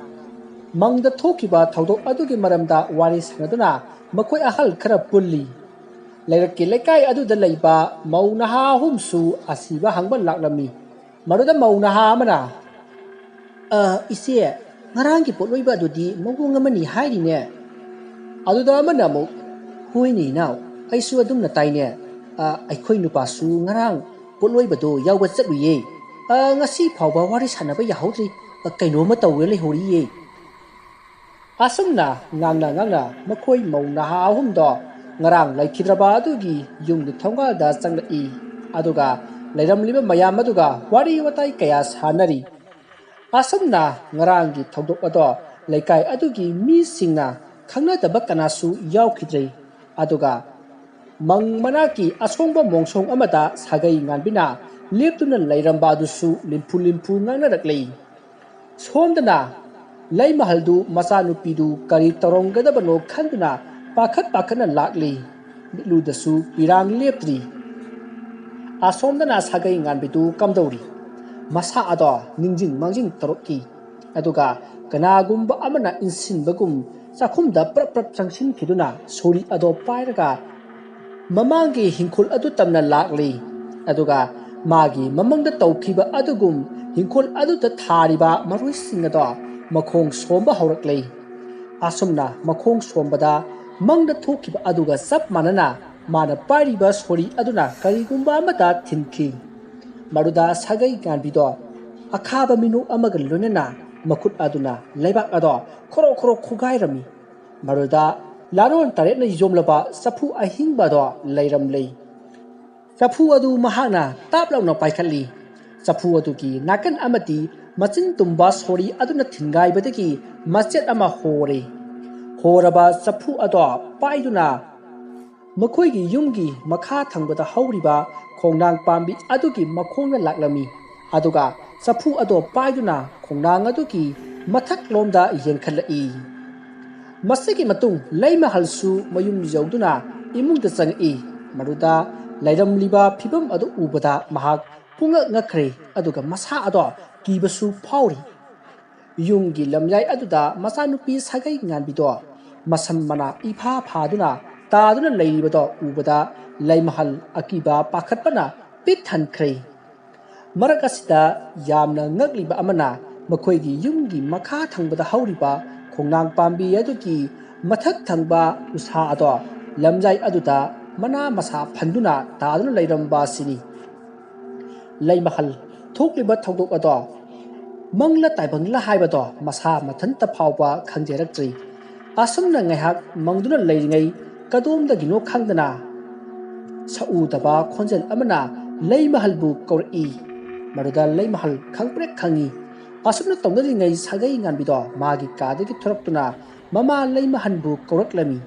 ꯃꯪꯗ ꯊꯣꯛꯈꯤꯕ ꯊꯧꯗꯣꯛ ꯑꯗꯨꯒꯤ ꯃꯔꯝꯗ ꯋꯥꯔꯤ ꯁꯥꯟꯅꯗꯨꯅ ꯃꯈꯣꯏ ꯑꯍꯜ ꯈꯔ ꯄꯨꯜꯂꯤ꯫ ꯂꯩꯔꯛꯀꯤ ꯂꯩꯀꯥꯏ ꯑꯗꯨꯗ ꯂꯩꯕ ꯃꯧ ꯅꯍꯥ ꯑꯍꯨꯝꯁꯨ ꯑꯁꯤꯕ ꯍꯪꯕ ꯂꯥꯛꯂꯝꯃꯤ꯫ ꯃꯗꯨꯗ ꯃꯧ ꯅꯍꯥ ꯑꯃꯅ, "ꯑ, ꯏꯆꯦ, ꯉꯔꯥꯡꯒꯤ ꯄꯣꯠꯂꯣꯏꯕ ꯑꯗꯨꯗꯤ ꯃꯑꯣꯡ ꯑꯃꯅꯤ ꯍꯥꯏꯔꯤꯅꯦ?" ꯑꯗꯨꯗ ꯑꯃꯅ ꯑꯃꯨꯛ, "ꯍꯣꯏꯅꯦ ꯏꯅꯥꯎ, ꯑꯩꯁꯨ ꯑꯗꯨꯝꯅ ꯇꯥꯏꯅꯦ꯫ ꯑ, ꯑꯩꯈꯣꯏ ꯅꯨꯄꯥꯁꯨ ꯉꯔꯥꯡ ꯄꯣꯠꯂꯣꯏꯕꯗꯣ ꯌꯥꯎꯕ ꯆꯠꯂꯨꯏꯌꯦ꯫ ꯑ, ꯉꯁꯤ ꯐꯥꯎꯕ ꯋꯥꯔꯤ ꯁꯥꯟꯅꯕ ꯌꯥꯍꯧꯗ꯭ꯔꯤ꯫ ꯑ, ꯀꯩꯅꯣꯝꯃ ꯇꯧꯔ ꯂꯩꯍꯧꯔꯤꯌꯦ꯫" ꯑꯁꯨꯝꯅ ꯉꯥꯡꯅ ꯉꯥꯡꯅ ꯃꯈꯣꯏ ꯃꯧ ꯅꯍꯥ ꯑꯍꯨꯝꯗꯣ ꯉꯔꯥꯡ ꯂꯩꯈꯤꯗ꯭ꯔꯕ ꯑꯗꯨꯒꯤ ꯌꯨꯝꯒꯤ ꯊꯣꯡꯒꯥꯜꯗ ꯆꯪꯂꯛꯏ꯫ ꯑꯗꯨꯒ ꯂꯩꯔꯝꯂꯤꯕ ꯃꯌꯥꯝ ꯑꯗꯨꯒ ꯋꯥꯔꯤ ꯋꯥꯇꯥꯏ ꯀꯌꯥ ꯁꯥꯟꯅꯔꯤ꯫ ꯑꯁꯨꯝꯅ ꯉꯔꯥꯡꯒꯤ ꯊꯧꯗꯣꯛ ꯑꯗꯣ ꯂꯩꯀꯥꯏ ꯑꯗꯨꯒꯤ ꯃꯤꯁꯤꯡꯅ ꯈꯪꯅꯗꯕ ꯀꯅꯥꯁꯨ ꯌꯥꯎꯈꯤꯗ꯭ꯔꯦ꯫ ꯑꯗꯨꯒ ꯃꯪ ꯃꯅꯥꯛꯀꯤ ꯑꯁꯣꯡꯕ ꯃꯣꯡꯁꯣꯡ ꯑꯃꯗ ꯁꯥꯒꯩ ꯉꯥꯟꯕꯤꯅ ꯂꯦꯞꯇꯨꯅ ꯂꯩꯔꯝꯕ ꯑꯗꯨꯁꯨ ꯂꯤꯝꯐꯨ ꯂꯤꯝꯐꯨ ꯉꯥꯡꯅꯔꯛꯂꯤ꯫ ꯁꯣꯝꯗꯅ ꯂꯩꯃꯍꯜꯗꯨ ꯃꯆꯥꯅꯨꯄꯤꯗꯨ ꯀꯔꯤ ꯇꯧꯔꯝꯒꯗꯕꯅꯣ ꯈꯟꯗꯨꯅ ꯄꯥꯈꯠ ꯄꯥꯈꯠꯅ ꯂꯥꯛꯂꯤ꯫ ꯃꯤꯠꯂꯨꯗꯁꯨ ꯄꯤꯔꯥꯡ ꯂꯦꯞꯇ꯭ꯔꯤ꯫ ꯑꯁꯣꯝꯗꯅ ꯁꯥꯒꯩ ꯉꯥꯟꯕꯤꯗꯨ ꯀꯝꯗꯧꯔꯤ? ꯃꯁꯥ ꯑꯗꯣ ꯅꯤꯡꯁꯤꯡ ꯃꯥꯡꯖꯤꯡ ꯇꯧꯔꯛꯏ꯫ ꯑꯗꯨꯒ ꯀꯅꯥꯒꯨꯝꯕ ꯑꯃꯅ ꯏꯟꯁꯤꯟꯕꯒꯨꯝ ꯆꯥꯛꯈꯨꯝꯗ ꯄ꯭ꯔꯞ ꯄ꯭ꯔꯞ ꯆꯪꯁꯤꯟꯈꯤꯗꯨꯅ ꯁꯣꯔꯤ ꯑꯗꯣ ꯄꯥꯏꯔꯒ ꯃꯃꯥꯡꯒꯤ ꯍꯤꯡꯈꯣꯜ ꯑꯗꯨ ꯇꯝꯅ ꯂꯥꯛꯂꯤ꯫ ꯑꯗꯨꯒ ꯃꯥꯒꯤ ꯃꯃꯪꯗ ꯇꯧꯈꯤꯕ ꯑꯗꯨꯒꯨꯝ ꯍꯤꯡꯈꯣꯜ ꯑꯗꯨꯗ ꯊꯥꯔꯤꯕ ꯃꯔꯣꯏꯁꯤꯡ ꯑꯗꯣ ꯃꯈꯣꯡ ꯁꯣꯝꯕ ꯍꯧꯔꯛꯂꯤ꯫ ꯑꯁꯨꯝꯅ ꯃꯈꯣꯡ ꯁꯣꯝꯕꯗ ꯃꯪꯗ ꯊꯣꯛꯈꯤꯕ ꯑꯗꯨꯒ ꯆꯞ ꯃꯥꯟꯅꯅ ꯃꯥꯅ ꯄꯥꯏꯔꯤꯕ ꯁꯣꯔꯤ ꯑꯗꯨꯅ ꯀꯔꯤꯒꯨꯝꯕ ꯑꯃꯗ ꯊꯤꯟꯈꯤ꯫ ꯃꯗꯨꯗ ꯁꯥꯒꯩ ꯉꯥꯟꯕꯤꯗꯣ ꯑꯈꯥꯕ ꯃꯤꯅꯣꯛ ꯑꯃꯒ ꯂꯣꯏꯅꯅ ꯃꯈꯨꯠ ꯑꯗꯨꯅ ꯂꯩꯕꯥꯛ ꯑꯗꯣ ꯈꯣꯔꯣ ꯈꯣꯔꯣ ꯈꯣꯒꯥꯏꯔꯝꯃꯤ꯫ ꯃꯗꯨꯗ ꯂꯥꯔꯣꯟ ꯇꯔꯦꯠꯅ ꯌꯣꯝꯂꯕ ꯆꯐꯨ ꯑꯍꯤꯡꯕ ꯑꯗꯣ ꯂꯩꯔꯝꯂꯦ꯫ ꯆꯐꯨ ꯑꯗꯨ ꯃꯍꯥꯛꯅ ꯇꯥꯞ ꯂꯥꯎꯅ ꯄꯥꯏꯈꯠꯂꯤ꯫ ꯆꯐꯨ ꯑꯗꯨꯒꯤ ꯅꯥꯀꯟ ꯑꯃꯗꯤ ꯃꯆꯤꯟ ꯇꯨꯝꯕ ꯁꯣꯔꯤ ꯑꯗꯨꯅ ꯊꯤꯟꯒꯥꯏꯕꯗꯒꯤ ꯃꯆꯦꯠ ꯑꯃ ꯍꯣꯔꯦ꯫ ꯍꯣꯔꯕ ꯆꯐꯨ ꯑꯗꯣ ꯄꯥꯏꯗꯨꯅ ꯃꯈꯣꯏꯒꯤ ꯌꯨꯝꯒꯤ ꯃꯈꯥ ꯊꯪꯕꯗ ꯍꯧꯔꯤꯕ ꯈꯣꯡꯅꯥꯡ ꯄꯥꯝꯕꯤ ꯑꯗꯨꯒꯤ ꯃꯈꯣꯡꯗ ꯂꯥꯛꯂꯝꯃꯤ꯫ ꯑꯗꯨꯒ ꯆꯐꯨ ꯑꯗꯣ ꯄꯥꯏꯗꯨꯅ ꯈꯣꯡꯅꯥꯡ ꯑꯗꯨꯒꯤ ꯃꯊꯛꯂꯣꯝꯗ ꯌꯦꯡꯈꯠꯂꯛꯏ꯫ ꯃꯁꯤꯒꯤ ꯃꯇꯨꯡ ꯂꯩꯃꯍꯜꯁꯨ ꯃꯌꯨꯝ ꯌꯧꯗꯨꯅ ꯏꯃꯨꯡꯗ ꯆꯪꯉꯛꯏ꯫ ꯃꯗꯨꯗ ꯂꯩꯔꯝꯂꯤꯕ ꯐꯤꯕꯝ ꯑꯗꯨ ꯎꯕꯗ ꯃꯍꯥꯛ ꯄꯨꯡꯉꯛ ꯉꯛꯈ꯭ꯔꯦ, ꯑꯗꯨꯒ ꯃꯁꯥ ꯑꯗꯣ ꯀꯤꯕꯁꯨ ꯐꯥꯎꯔꯤ꯫ ꯌꯨꯝꯒꯤ ꯂꯝꯌꯥꯏ ꯑꯗꯨꯗ ꯃꯆꯥꯅꯨꯄꯤ ꯁꯥꯒꯩ ꯉꯥꯟꯕꯤꯗꯣ ꯃꯁꯝ ꯃꯅꯥ ꯏꯐꯥ ꯐꯥꯗꯨꯅ ꯇꯥꯗꯨꯅ ꯂꯩꯔꯤꯕꯗꯣ ꯎꯕꯗ ꯂꯩꯃꯍꯜ ꯑꯀꯤꯕ ꯄꯥꯈꯠꯄꯅ ꯄꯤꯛ ꯊꯟꯈ꯭ꯔꯦ꯫ ꯃꯔꯛ ꯑꯁꯤꯗ ꯌꯥꯝꯅ ꯉꯛꯂꯤꯕ ꯑꯃꯅ ꯃꯈꯣꯏꯒꯤ ꯌꯨꯝꯒꯤ ꯃꯈꯥ ꯊꯪꯕꯗ ꯍꯧꯔꯤꯕ ꯈꯣꯡꯅꯥꯡ ꯄꯥꯝꯕꯤ ꯑꯗꯨꯒꯤ ꯃꯊꯛ ꯊꯪꯕ ꯎꯁꯥ ꯑꯗꯣ ꯂꯝꯌꯥꯏ ꯑꯗꯨꯗ ꯃꯅꯥ ꯃꯁꯥ ꯐꯟꯗꯨꯅ ꯇꯥꯗꯨꯅ ꯂꯩꯔꯝꯕ ꯑꯁꯤꯅꯤ꯫ ꯂꯩꯃꯍꯜ ꯊꯣꯛꯂꯤꯕ ꯊꯧꯗꯣꯛ ꯑꯗꯣ ꯃꯪꯂ ꯇꯥꯏꯕꯪꯂ ꯍꯥꯏꯕꯗꯣ ꯃꯁꯥ ꯃꯊꯟꯇ ꯐꯥꯎꯕ ꯈꯪꯖꯔꯛꯇ꯭ꯔꯤ꯫ ꯑꯁꯨꯝꯅ ꯉꯥꯏꯍꯥꯛ ꯃꯪꯗꯨꯅ ꯂꯩꯔꯤꯉꯩ ꯀꯗꯣꯝꯗꯒꯤꯅꯣ ꯈꯪꯗꯅ ꯁꯛꯎꯗꯕ ꯈꯣꯟꯖꯦꯜ ꯑꯃꯅ ꯂꯩꯃꯍꯜꯕꯨ ꯀꯧꯔꯛꯏ꯫ ꯃꯗꯨꯗ ꯂꯩꯃꯍꯜ ꯈꯪꯄ꯭ꯔꯦꯛ ꯈꯪꯏ꯫ ꯑꯁꯨꯝꯅ ꯇꯧꯅꯔꯤꯉꯩ ꯁꯥꯒꯩ ꯉꯥꯟꯕꯤꯗꯣ ꯃꯥꯒꯤ ꯀꯥꯗꯒꯤ ꯊꯣꯔꯛꯇꯨꯅ ꯃꯃꯥ ꯂꯩꯃꯍꯟꯕꯨ ꯀꯧꯔꯛꯂꯝꯃꯤ꯫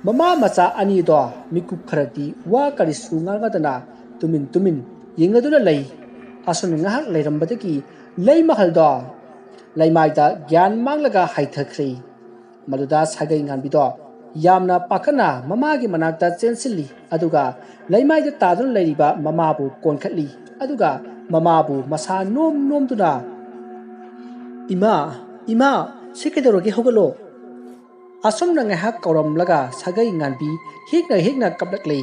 ꯃꯃꯥ ꯃꯆꯥ ꯑꯅꯤꯗꯣ ꯃꯤꯀꯨꯞ ꯈꯔꯗꯤ ꯋꯥ ꯀꯔꯤꯁꯨ ꯉꯥꯡꯅꯗꯅ ꯇꯨꯃꯤꯟ ꯇꯨꯃꯤꯟ ꯌꯦꯡꯅꯗꯨꯅ ꯂꯩ꯫ ꯑꯁꯨꯝꯅ ꯉꯥꯏꯍꯥꯛ ꯂꯩꯔꯝꯕꯗꯒꯤ ꯂꯩꯃꯍꯜꯗꯣ ꯂꯩꯃꯥꯏꯗ ꯒ꯭ꯌꯥꯟ ꯃꯥꯡꯂꯒ ꯍꯥꯏꯊꯈ꯭ꯔꯦ꯫ ꯃꯗꯨꯗ ꯁꯥꯒꯩ ꯉꯥꯟꯕꯤꯗꯣ ꯌꯥꯝꯅ ꯄꯥꯈꯠꯅ ꯃꯃꯥꯒꯤ ꯃꯅꯥꯛꯇ ꯆꯦꯟꯁꯤꯜꯂꯤ, ꯑꯗꯨꯒ ꯂꯩꯃꯥꯏꯗ ꯇꯥꯗꯨꯅ ꯂꯩꯔꯤꯕ ꯃꯃꯥꯕꯨ ꯀꯣꯟꯈꯠꯂꯤ, ꯑꯗꯨꯒ ꯃꯃꯥꯕꯨ ꯃꯁꯥ ꯅꯣꯝ ꯅꯣꯝꯗꯨꯅ, "ꯏꯃꯥ, ꯏꯃꯥ, ꯁꯤ ꯀꯩꯗꯧꯔꯒꯦ? ꯍꯧꯒꯠꯂꯣ!" ꯑꯁꯨꯝꯅ ꯉꯥꯏꯍꯥꯛ ꯀꯧꯔꯝꯂꯒ ꯁꯥꯒꯩ ꯉꯥꯟꯕꯤ ꯍꯤꯛꯅ ꯍꯤꯛꯅ ꯀꯞꯂꯛꯂꯦ꯫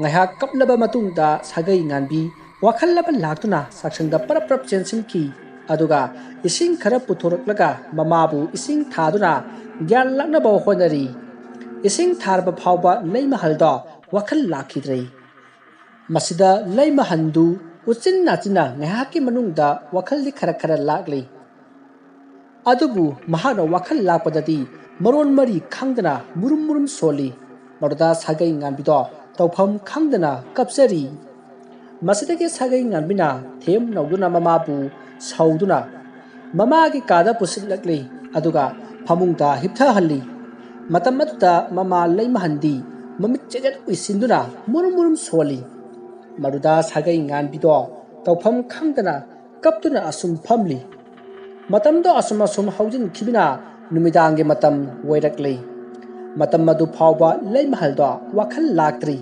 ꯉꯥꯏꯍꯥꯛ ꯀꯞꯂꯕ ꯃꯇꯨꯡꯗ ꯁꯥꯒꯩ ꯉꯥꯟꯕꯤ ꯋꯥꯈꯜ ꯑꯃ ꯂꯥꯛꯇꯨꯅ ꯆꯥꯛꯁꯪꯗ ꯄꯔꯞ ꯄꯔꯞ ꯆꯦꯟꯁꯤꯟꯈꯤ꯫ ꯑꯗꯨꯒ ꯏꯁꯤꯡ ꯈꯔ ꯄꯨꯊꯣꯔꯛꯂꯒ ꯃꯃꯥꯕꯨ ꯏꯁꯤꯡ ꯊꯥꯗꯨꯅ ꯒ꯭ꯌꯥꯟ ꯂꯥꯛꯅꯕ ꯍꯣꯠꯅꯔꯤ꯫ ꯏꯁꯤꯡ ꯊꯥꯔꯕ ꯐꯥꯎꯕ ꯂꯩꯃꯍꯜꯗꯣ ꯋꯥꯈꯜ ꯂꯥꯛꯈꯤꯗ꯭ꯔꯦ꯫ ꯃꯁꯤꯗ ꯂꯩꯃꯍꯟꯗꯨ ꯎꯆꯤꯟ ꯅꯥꯆꯤꯟꯅ ꯉꯥꯏꯍꯥꯛꯀꯤ ꯃꯅꯨꯡꯗ ꯋꯥꯈꯜꯗꯤ ꯈꯔ ꯈꯔ ꯂꯥꯛꯂꯤ꯫ ꯑꯗꯨꯕꯨ ꯃꯍꯥꯛꯅ ꯋꯥꯈꯜ ꯂꯥꯛꯄꯗꯗꯤ ꯃꯔꯣꯟ ꯃꯔꯤ ꯈꯪꯗꯅ ꯃꯨꯔꯨꯝ ꯃꯨꯔꯨꯝ ꯁꯣꯜꯂꯤ꯫ ꯃꯗꯨꯗ ꯁꯥꯒꯩ ꯉꯥꯟꯕꯤꯗꯣ ꯇꯧꯐꯝ ꯈꯪꯗꯅ ꯀꯞꯆꯔꯤ꯫ ꯃꯁꯤꯗꯒꯤ ꯁꯥꯒꯩ ꯉꯥꯟꯕꯤꯅ ꯊꯦꯝ ꯅꯧꯗꯨꯅ ꯃꯃꯥꯕꯨ ꯁꯧꯗꯨꯅ ꯃꯃꯥꯒꯤ ꯀꯥꯗ ꯄꯨꯁꯤꯜꯂꯛꯂꯤ, ꯑꯗꯨꯒ ꯐꯃꯨꯡꯗ ꯍꯤꯞꯊꯍꯜꯂꯤ꯫ ꯃꯇꯝ ꯑꯗꯨꯗ ꯃꯃꯥ ꯂꯩꯃꯍꯟꯗꯤ ꯃꯃꯤꯠ ꯆꯦꯖꯠ ꯎꯏꯁꯤꯟꯗꯨꯅ ꯃꯨꯔꯨꯝ ꯃꯨꯔꯨꯝ ꯁꯣꯜꯂꯤ꯫ ꯃꯗꯨꯗ ꯁꯥꯒꯩ ꯉꯥꯟꯕꯤꯗꯣ ꯇꯧꯐꯝ ꯈꯪꯗꯅ ꯀꯞꯇꯨꯅ ꯑꯁꯨꯝ ꯐꯝꯂꯤ꯫ ꯃꯇꯝꯗꯣ ꯑꯁꯨꯝ ꯑꯁꯨꯝ ꯍꯧꯖꯤꯟꯈꯤꯕꯅ ꯅꯨꯃꯤꯗꯥꯡꯒꯤ ꯃꯇꯝ ꯑꯣꯏꯔꯛꯂꯤ꯫ ꯃꯇꯝ ꯑꯗꯨ ꯐꯥꯎꯕ ꯂꯩꯃꯍꯜꯗꯣ ꯋꯥꯈꯜ ꯂꯥꯛꯇ꯭ꯔꯤ꯫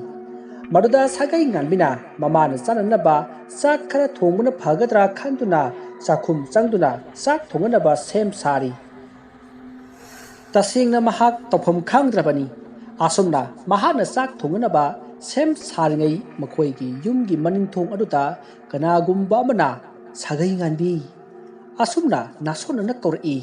ꯃꯗꯨꯗ ꯁꯥꯒꯩ ꯉꯥꯟꯕꯤꯅ ꯃꯃꯥꯅ ꯆꯥꯅꯅꯕ ꯆꯥꯛ ꯈꯔ ꯊꯣꯡꯕꯅ ꯐꯒꯗ꯭ꯔꯥ ꯈꯟꯗꯨꯅ ꯆꯥꯛꯈꯨꯝ ꯆꯪꯗꯨꯅ ꯆꯥꯛ ꯊꯣꯡꯅꯅꯕ ꯁꯦꯝ ꯁꯥꯔꯤ꯫ ꯇꯁꯦꯡꯅ ꯃꯍꯥꯛ ꯇꯧꯐꯝ ꯈꯪꯗ꯭ꯔꯕꯅꯤ꯫ ꯑꯁꯨꯝꯅ ꯃꯍꯥꯛꯅ ꯆꯥꯛ ꯊꯣꯡꯅꯅꯕ ꯁꯦꯝ ꯁꯥꯔꯤꯉꯩ ꯃꯈꯣꯏꯒꯤ ꯌꯨꯝꯒꯤ ꯃꯅꯤꯡ ꯊꯣꯡ ꯑꯗꯨꯗ ꯀꯅꯥꯒꯨꯝꯕ ꯑꯃꯅ "ꯁꯥꯒꯩ ꯉꯥꯟꯕꯤ" ꯑꯁꯨꯝꯅ ꯅꯥꯁꯣꯟꯅꯅ ꯀꯧꯔꯛꯏ꯫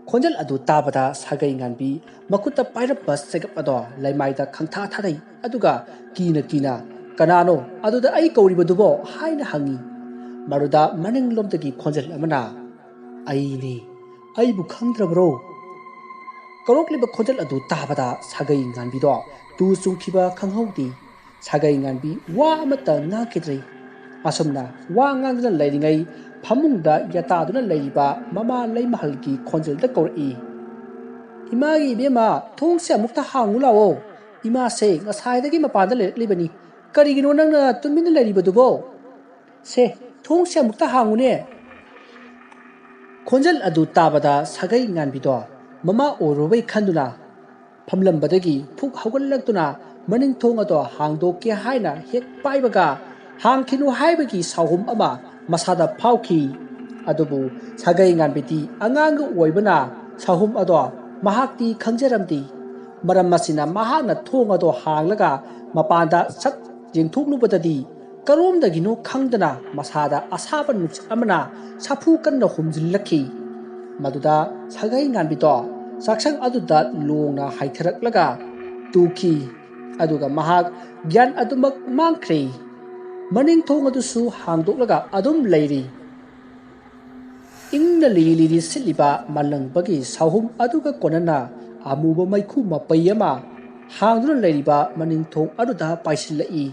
ꯈꯣꯟꯖꯦꯜ ꯑꯗꯨ ꯇꯥꯕꯗ ꯁꯥꯒꯩ ꯉꯥꯟꯕꯤ ꯃꯈꯨꯠꯇ ꯄꯥꯏꯔꯝꯕ ꯆꯦꯒꯞ ꯑꯗꯣ ꯂꯩꯃꯥꯏꯗ ꯈꯪꯊꯥ ꯊꯥꯗꯩ, ꯑꯗꯨꯒ ꯀꯤꯅ ꯀꯤꯅ "ꯀꯅꯥꯅꯣ? ꯑꯗꯨꯗ ꯑꯩ ꯀꯧꯔꯤꯕꯗꯨꯕꯣ?" ꯍꯥꯏꯅ ꯍꯪꯉꯤ꯫ ꯃꯗꯨꯗ ꯃꯅꯤꯡꯂꯣꯝꯗꯒꯤ ꯈꯣꯟꯖꯦꯜ ꯑꯃꯅ, "ꯑꯩꯅꯤ, ꯑꯩꯕꯨ ꯈꯪꯗ꯭ꯔꯕ꯭ꯔꯣ?" ꯀꯧꯔꯛꯂꯤꯕ ꯈꯣꯟꯖꯦꯜ ꯑꯗꯨ ꯇꯥꯕꯗ ꯁꯥꯒꯩ ꯉꯥꯟꯕꯤꯗꯣ ꯇꯨ ꯆꯨꯡꯈꯤꯕ ꯈꯪꯍꯧꯗꯦ꯫ ꯁꯥꯒꯩ ꯉꯥꯟꯕꯤ ꯋꯥ ꯑꯃꯠꯇ ꯉꯥꯡꯈꯤꯗ꯭ꯔꯦ꯫ ꯑꯁꯨꯝꯅ ꯋꯥ ꯉꯥꯡꯗꯨꯅ ꯂꯩꯔꯤꯉꯩ ꯐꯃꯨꯡꯗ ꯌꯥꯇꯥꯗꯨꯅ ꯂꯩꯔꯤꯕ ꯃꯃꯥ ꯂꯩꯃꯍꯜꯒꯤ ꯈꯣꯟꯖꯦꯜꯗ ꯀꯧꯔꯛꯏ, "ꯏꯃꯥꯒꯤ ꯏꯕꯦꯝꯃ, ꯊꯣꯡꯁꯦ ꯑꯃꯨꯛꯇ ꯍꯥꯡꯉꯨ ꯂꯥꯛꯑꯣ꯫ ꯏꯃꯥꯁꯦ ꯉꯁꯥꯏꯗꯒꯤ ꯃꯄꯥꯟꯗ ꯂꯩꯔꯛꯂꯤꯕꯅꯤ꯫ ꯀꯔꯤꯒꯤꯅꯣ ꯅꯪꯅ ꯇꯨꯃꯤꯟꯅ ꯂꯩꯔꯤꯕꯗꯨꯕꯣ? ꯁꯦ, ꯊꯣꯡꯁꯦ ꯑꯃꯨꯛꯇ ꯍꯥꯡꯉꯨꯅꯦ!" ꯈꯣꯟꯖꯦꯜ ꯑꯗꯨ ꯇꯥꯕꯗ ꯁꯥꯒꯩ ꯉꯥꯟꯕꯤꯗꯣ ꯃꯃꯥ ꯑꯣꯏꯔꯨꯕꯩ ꯈꯟꯗꯨꯅ ꯐꯝꯂꯝꯕꯗꯒꯤ ꯐꯨꯛ ꯍꯧꯒꯠꯂꯛꯇꯨꯅ ꯃꯅꯤꯡ ꯊꯣꯡ ꯑꯗꯣ ꯍꯥꯡꯗꯣꯛꯀꯦ ꯍꯥꯏꯅ ꯍꯦꯛ ꯄꯥꯏꯕꯒ, ꯍꯥꯡꯈꯤꯅꯨ ꯍꯥꯏꯕꯒꯤ ꯁꯥꯎꯍꯨꯝ ꯑꯃ ꯃꯁꯥꯗ ꯐꯥꯎꯈꯤ꯫ ꯑꯗꯨꯕꯨ ꯁꯥꯒꯩ ꯉꯥꯟꯕꯤꯗꯤ ꯑꯉꯥꯡꯒ ꯑꯣꯏꯕꯅ ꯁꯥꯎꯍꯨꯝ ꯑꯗꯣ ꯃꯍꯥꯛꯇꯤ ꯈꯪꯖꯔꯝꯗꯦ꯫ ꯃꯔꯝ ꯑꯁꯤꯅ ꯃꯍꯥꯛꯅ ꯊꯣꯡ ꯑꯗꯣ ꯍꯥꯡꯂꯒ ꯃꯄꯥꯟꯗ ꯁꯠ ꯌꯦꯡꯊꯣꯛꯂꯨꯕꯗꯗꯤ ꯀꯔꯣꯝꯗꯒꯤꯅꯣ ꯈꯪꯗꯅ ꯃꯁꯥꯗ ꯑꯁꯥꯕ ꯅꯨꯡꯁꯤꯠ ꯑꯃꯅ ꯁꯥꯐꯨ ꯀꯟꯅ ꯍꯨꯝꯖꯤꯜꯂꯛꯈꯤ꯫ ꯃꯗꯨꯗ ꯁꯥꯒꯩ ꯉꯥꯟꯕꯤꯗꯣ ꯆꯥꯛꯁꯪ ꯑꯗꯨꯗ ꯂꯣꯡꯅ ꯍꯥꯏꯊꯔꯛꯂꯒ ꯇꯨꯈꯤ꯫ ꯑꯗꯨꯒ ꯃꯍꯥꯛ ꯒ꯭ꯌꯥꯟ ꯑꯗꯨꯃꯛ ꯃꯥꯡꯈ꯭ꯔꯦ꯫ ꯃꯅꯤꯡ ꯊꯣꯡ ꯑꯗꯨꯁꯨ ꯍꯥꯡꯗꯣꯛꯂꯒ ꯑꯗꯨꯝ ꯂꯩꯔꯤ꯫ ꯏꯪꯅ ꯂꯤꯔꯤ ꯂꯤꯔꯤ ꯁꯤꯠꯂꯤꯕ ꯃꯥꯂꯪꯕꯒꯤ ꯁꯥꯍꯨꯝ ꯑꯗꯨꯒ ꯀꯣꯟꯅꯅ ꯑꯃꯨꯕ ꯃꯩꯈꯨ ꯃꯄꯩ ꯑꯃ ꯍꯥꯡꯗꯨꯅ ꯂꯩꯔꯤꯕ ꯃꯅꯤꯡ ꯊꯣꯡ ꯑꯗꯨꯗ ꯄꯥꯏꯁꯤꯜꯂꯛꯏ꯫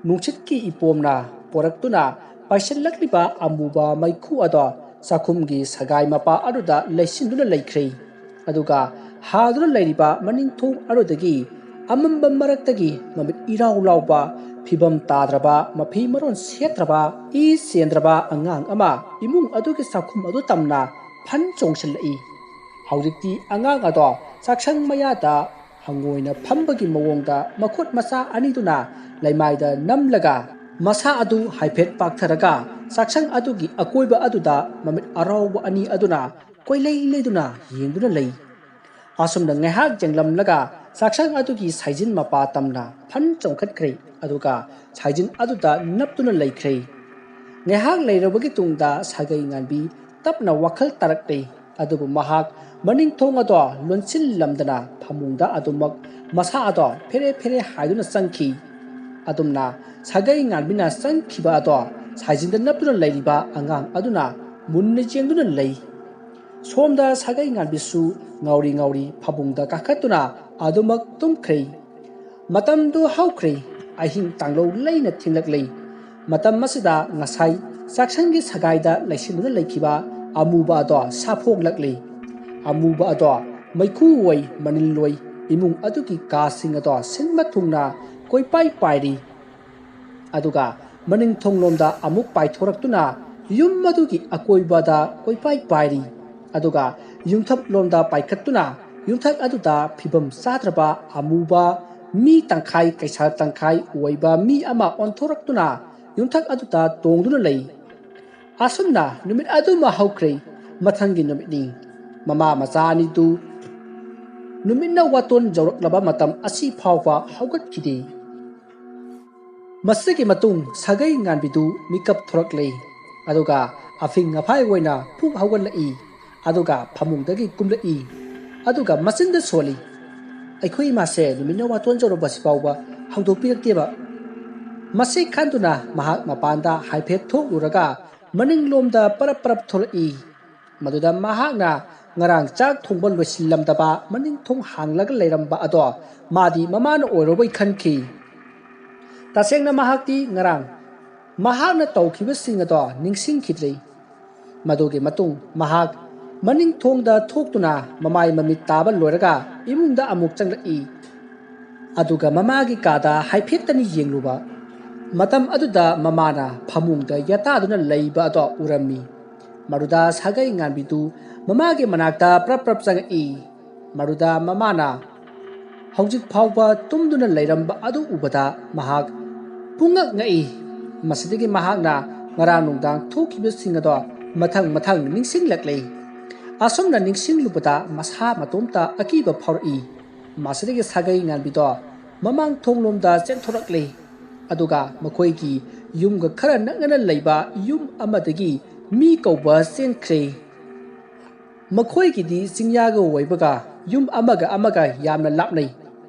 ꯅꯨꯡꯁꯤꯠꯀꯤ ꯏꯄꯣꯝꯅ ꯄꯣꯔꯛꯇꯨꯅ ꯄꯥꯏꯁꯤꯜꯂꯛꯂꯤꯕ ꯑꯃꯨꯕ ꯃꯩꯈꯨ ꯑꯗꯣ ꯆꯥꯛꯈꯨꯝꯒꯤ ꯁꯒꯥꯏ ꯃꯄꯥ ꯑꯗꯨꯗ ꯂꯩꯁꯤꯟꯗꯨꯅ ꯂꯩꯈ꯭ꯔꯦ꯫ ꯑꯗꯨꯒ ꯍꯥꯡꯗꯨꯅ ꯂꯩꯔꯤꯕ ꯃꯅꯤꯡ ꯊꯣꯡ ꯑꯗꯨꯗꯒꯤ ꯑꯃꯝꯕ ꯃꯔꯛꯇꯒꯤ ꯃꯃꯤꯠ ꯏꯔꯥꯎ ꯂꯥꯎꯕ ꯐꯤꯕꯝ ꯇꯥꯗ꯭ꯔꯕ, ꯃꯐꯤ ꯃꯔꯣꯟ ꯁꯦꯠꯇ꯭ꯔꯕ, ꯏ ꯆꯦꯟꯗ꯭ꯔꯕ ꯑꯉꯥꯡ ꯑꯃ ꯏꯃꯨꯡ ꯑꯗꯨꯒꯤ ꯆꯥꯛꯈꯨꯝ ꯑꯗꯨ ꯇꯝꯅ ꯐꯟ ꯆꯣꯡꯁꯤꯜꯂꯛꯏ꯫ ꯍꯧꯖꯤꯛꯇꯤ ꯑꯉꯥꯡ ꯑꯗꯣ ꯆꯥꯛꯁꯪ ꯃꯌꯥꯗ ꯍꯪꯉꯣꯏꯅ ꯐꯝꯕꯒꯤ ꯃꯑꯣꯡꯗ ꯃꯈꯨꯠ ꯃꯆꯥ ꯑꯅꯤꯗꯨꯅ ꯂꯩꯃꯥꯏꯗ ꯅꯝꯂꯒ, ꯃꯁꯥ ꯑꯗꯨ ꯍꯥꯏꯐꯦꯠ ꯄꯥꯛꯊꯔꯒ, ꯆꯥꯛꯁꯪ ꯑꯗꯨꯒꯤ ꯑꯀꯣꯏꯕ ꯑꯗꯨꯗ ꯃꯃꯤꯠ ꯑꯔꯥꯎꯕ ꯑꯅꯤ ꯑꯗꯨꯅ ꯀꯣꯏꯂꯩ ꯂꯩꯗꯨꯅ ꯌꯦꯡꯗꯨꯅ ꯂꯩ꯫ ꯑꯁꯨꯝꯅ ꯉꯥꯏꯍꯥꯛ ꯌꯦꯡꯂꯝꯂꯒ ꯆꯥꯛꯁꯪ ꯑꯗꯨꯒꯤ ꯁꯥꯏꯖꯤꯟ ꯃꯄꯥ ꯇꯝꯅ ꯐꯟ ꯆꯣꯡꯈꯠꯈ꯭ꯔꯦ, ꯑꯗꯨꯒ ꯁꯥꯏꯖꯤꯟ ꯑꯗꯨꯗ ꯅꯞꯇꯨꯅ ꯂꯩꯈ꯭ꯔꯦ꯫ ꯉꯥꯏꯍꯥꯛ ꯂꯩꯔꯕꯒꯤ ꯇꯨꯡꯗ ꯁꯥꯒꯩ ꯉꯥꯟꯕꯤ ꯇꯞꯅ ꯋꯥꯈꯜ ꯇꯥꯔꯛꯂꯦ, ꯑꯗꯨꯕꯨ ꯃꯍꯥꯛ ꯃꯅꯤꯡ ꯊꯣꯡ ꯑꯗꯣ ꯂꯣꯟꯁꯤꯜꯂꯝꯗꯅ ꯐꯃꯨꯡꯗ ꯑꯗꯨꯃꯛ ꯃꯁꯥ ꯑꯗꯣ ꯐꯦꯔꯦ ꯐꯦꯔꯦ ꯍꯥꯏꯗꯨꯅ ꯆꯪꯈꯤ꯫ ꯑꯗꯨꯝꯅ ꯁꯥꯒꯩ ꯉꯥꯟꯕꯤꯅ ꯆꯪꯈꯤꯕ ꯑꯗꯣ ꯁꯥꯏꯖꯤꯟꯗ ꯅꯞꯇꯨꯅ ꯂꯩꯔꯤꯕ ꯑꯉꯥꯡ ꯑꯗꯨꯅ ꯃꯨꯟꯅ ꯌꯦꯡꯗꯨꯅ ꯂꯩ꯫ ꯁꯣꯝꯗ ꯁꯥꯒꯩ ꯉꯥꯟꯕꯤꯁꯨ ꯉꯥꯎꯔꯤ ꯉꯥꯎꯔꯤ ꯐꯃꯨꯡꯗ ꯀꯥꯈꯠꯇꯨꯅ ꯑꯗꯨꯃꯛ ꯇꯨꯝꯈ꯭ꯔꯦ꯫ ꯃꯇꯝꯗꯨ ꯍꯧꯈ꯭ꯔꯦ꯫ ꯑꯍꯤꯡ ꯇꯥꯡꯂꯧ ꯂꯩꯅ ꯊꯦꯡꯂꯛꯂꯦ꯫ ꯃꯇꯝ ꯑꯁꯤꯗ ꯉꯁꯥꯏ ꯆꯥꯛꯁꯪꯒꯤ ꯁꯒꯥꯏꯗ ꯂꯩꯁꯤꯟꯗꯨꯅ ꯂꯩꯈꯤꯕ ꯑꯃꯨꯕ ꯑꯗꯣ ꯁꯥꯐꯣꯡꯂꯛꯂꯦ꯫ ꯑꯃꯨꯕ ꯑꯗꯣ ꯃꯩꯈꯨ ꯑꯣꯏ ꯃꯅꯤꯜ ꯑꯣꯏ ꯏꯃꯨꯡ ꯑꯗꯨꯒꯤ ꯀꯥꯁꯤꯡ ꯑꯗꯣ ꯁꯤꯟꯕ ꯊꯨꯡꯅ ꯀꯣꯏꯄꯥꯏ ꯄꯥꯏꯔꯤ꯫ ꯑꯗꯨꯒ ꯃꯅꯤꯡ ꯊꯣꯡꯂꯣꯝꯗ ꯑꯃꯨꯛ ꯄꯥꯏꯊꯣꯔꯛꯇꯨꯅ ꯌꯨꯝ ꯑꯗꯨꯒꯤ ꯑꯀꯣꯏꯕꯗ ꯀꯣꯏꯄꯥꯏ ꯄꯥꯏꯔꯤ꯫ ꯑꯗꯨꯒ ꯌꯨꯝꯊꯛꯂꯣꯝꯗ ꯄꯥꯏꯈꯠꯇꯨꯅ ꯌꯨꯝꯊꯛ ꯑꯗꯨꯗ ꯐꯤꯕꯝ ꯆꯥꯗ꯭ꯔꯕ ꯑꯃꯨꯕ ꯃꯤ ꯇꯪꯈꯥꯏ ꯀꯩꯁꯥꯜ ꯇꯪꯈꯥꯏ ꯑꯣꯏꯕ ꯃꯤ ꯑꯃ ꯑꯣꯟꯊꯣꯔꯛꯇꯨꯅ ꯌꯨꯝꯊꯛ ꯑꯗꯨꯗ ꯇꯣꯡꯗꯨꯅ ꯂꯩ꯫ ꯑꯁꯨꯝꯅ ꯅꯨꯃꯤꯠ ꯑꯗꯨꯃ ꯍꯧꯈ꯭ꯔꯦ꯫ ꯃꯊꯪꯒꯤ ꯅꯨꯃꯤꯠꯅꯤ꯫ ꯃꯃꯥ ꯃꯆꯥ ꯑꯅꯤꯗꯨ ꯅꯨꯃꯤꯠꯅ ꯋꯥꯇꯣꯟ ꯌꯧꯔꯛꯂꯕ ꯃꯇꯝ ꯑꯁꯤ ꯐꯥꯎꯕ ꯍꯧꯒꯠꯈꯤꯗꯦ꯫ ꯃꯁꯤꯒꯤ ꯃꯇꯨꯡ ꯁꯥꯒꯩ ꯉꯥꯟꯕꯤꯗꯨ ꯃꯤꯀꯞ ꯊꯣꯔꯛꯂꯦ, ꯑꯗꯨꯒ ꯑꯐꯤꯡ ꯑꯐꯥꯏ ꯑꯣꯏꯅ ꯐꯨꯛ ꯍꯧꯒꯠꯂꯛꯏ, ꯑꯗꯨꯒ ꯐꯃꯨꯡꯗꯒꯤ ꯀꯨꯝꯂꯛꯏ, ꯑꯗꯨꯒ ꯃꯆꯤꯟꯗ ꯁꯣꯜꯂꯤ꯫ ꯑꯩꯈꯣꯏ ꯏꯃꯥꯁꯦ ꯅꯨꯃꯤꯠꯅ ꯋꯥꯇꯣꯟ ꯌꯧꯔꯛꯄꯁꯤ ꯐꯥꯎꯕ ꯍꯧꯗꯣꯛꯄꯤꯔꯛꯇꯦꯕ꯫ ꯃꯁꯤ ꯈꯟꯗꯨꯅ ꯃꯍꯥꯛ ꯃꯄꯥꯟꯗ ꯍꯥꯏꯐꯦꯠ ꯊꯣꯛꯂꯨꯔꯒ ꯃꯅꯤꯡꯂꯣꯝꯗ ꯄꯔꯞ ꯄꯔꯞ ꯊꯣꯛꯂꯛꯏ꯫ ꯃꯗꯨꯗ ꯃꯍꯥꯛꯅ ꯉꯔꯥꯡ ꯆꯥꯛ ꯊꯣꯡꯕ ꯂꯣꯏꯁꯤꯜꯂꯝꯗꯕ ꯃꯅꯤꯡ ꯊꯣꯡ ꯍꯥꯡꯂꯒ ꯂꯩꯔꯝꯕ ꯑꯗꯣ ꯃꯥꯗꯤ ꯃꯃꯥꯅ ꯑꯣꯏꯔꯕꯣꯏ ꯈꯟꯈꯤ꯫ ꯇꯁꯦꯡꯅ ꯃꯍꯥꯛꯇꯤ ꯉꯔꯥꯡ ꯃꯍꯥꯛꯅ ꯇꯧꯈꯤꯕꯁꯤꯡ ꯑꯗꯣ ꯅꯤꯡꯁꯤꯡꯈꯤꯗ꯭ꯔꯦ꯫ ꯃꯗꯨꯒꯤ ꯃꯇꯨꯡ ꯃꯍꯥꯛ ꯃꯅꯤꯡ ꯊꯣꯡꯗ ꯊꯣꯛꯇꯨꯅ ꯃꯃꯥꯏ ꯃꯃꯤꯠ ꯇꯥꯕ ꯂꯣꯏꯔꯒ ꯏꯃꯨꯡꯗ ꯑꯃꯨꯛ ꯆꯪꯂꯛꯏ꯫ ꯑꯗꯨꯒ ꯃꯃꯥꯒꯤ ꯀꯥꯗ ꯍꯥꯏꯐꯦꯠꯇꯅꯤ ꯌꯦꯡꯂꯨꯕ꯫ ꯃꯇꯝ ꯑꯗꯨꯗ ꯃꯃꯥꯅ ꯐꯃꯨꯡꯗ ꯌꯦꯇꯥꯗꯨꯅ ꯂꯩꯕ ꯑꯗꯣ ꯎꯔꯝꯃꯤ꯫ ꯃꯗꯨꯗ ꯁꯥꯒꯩ ꯉꯥꯟꯕꯤꯗꯨ ꯃꯃꯥꯒꯤ ꯃꯅꯥꯛꯇ ꯄ꯭ꯔꯞ ꯄ꯭ꯔꯞ ꯆꯪꯉꯛꯏ꯫ ꯃꯗꯨꯗ ꯃꯃꯥꯅ ꯍꯧꯖꯤꯛ ꯐꯥꯎꯕ ꯇꯨꯝꯗꯨꯅ ꯂꯩꯔꯝꯕ ꯑꯗꯨ ꯎꯕꯗ ꯃꯍꯥꯛ ꯄꯨꯡꯉꯛ ꯉꯛꯏ꯫ ꯃꯁꯤꯗꯒꯤ ꯃꯍꯥꯛꯅ ꯉꯔꯥꯡ ꯅꯨꯡꯗꯥꯡ ꯊꯣꯛꯈꯤꯕꯁꯤꯡ ꯑꯗꯣ ꯃꯊꯪ ꯃꯊꯪ ꯅꯤꯡꯁꯤꯡꯂꯛꯂꯦ꯫ ꯑꯁꯨꯝꯅ ꯅꯤꯡꯁꯤꯡꯂꯨꯕꯗ ꯃꯁꯥ ꯃꯇꯣꯝꯇ ꯑꯀꯤꯕ ꯐꯥꯎꯔꯛꯏ꯫ ꯃꯁꯤꯗꯒꯤ ꯁꯥꯒꯩ ꯉꯥꯟꯕꯤꯗꯣ ꯃꯃꯥꯡ ꯊꯣꯡꯂꯣꯝꯗ ꯆꯦꯟꯊꯣꯔꯛꯂꯦ꯫ ꯑꯗꯨꯒ ꯃꯈꯣꯏꯒꯤ ꯌꯨꯝꯒ ꯈꯔ ꯅꯛꯅꯅ ꯂꯩꯕ ꯌꯨꯝ ꯑꯃꯗꯒꯤ ꯃꯤ ꯀꯧꯕ ꯆꯦꯟꯈ꯭ꯔꯦ꯫ ꯃꯈꯣꯏꯒꯤꯗꯤ ꯆꯤꯡꯌꯥꯒ ꯑꯣꯏꯕꯒ ꯌꯨꯝ ꯑꯃꯒ ꯑꯃꯒ ꯌꯥꯝꯅ ꯂꯥꯞꯅꯩ꯫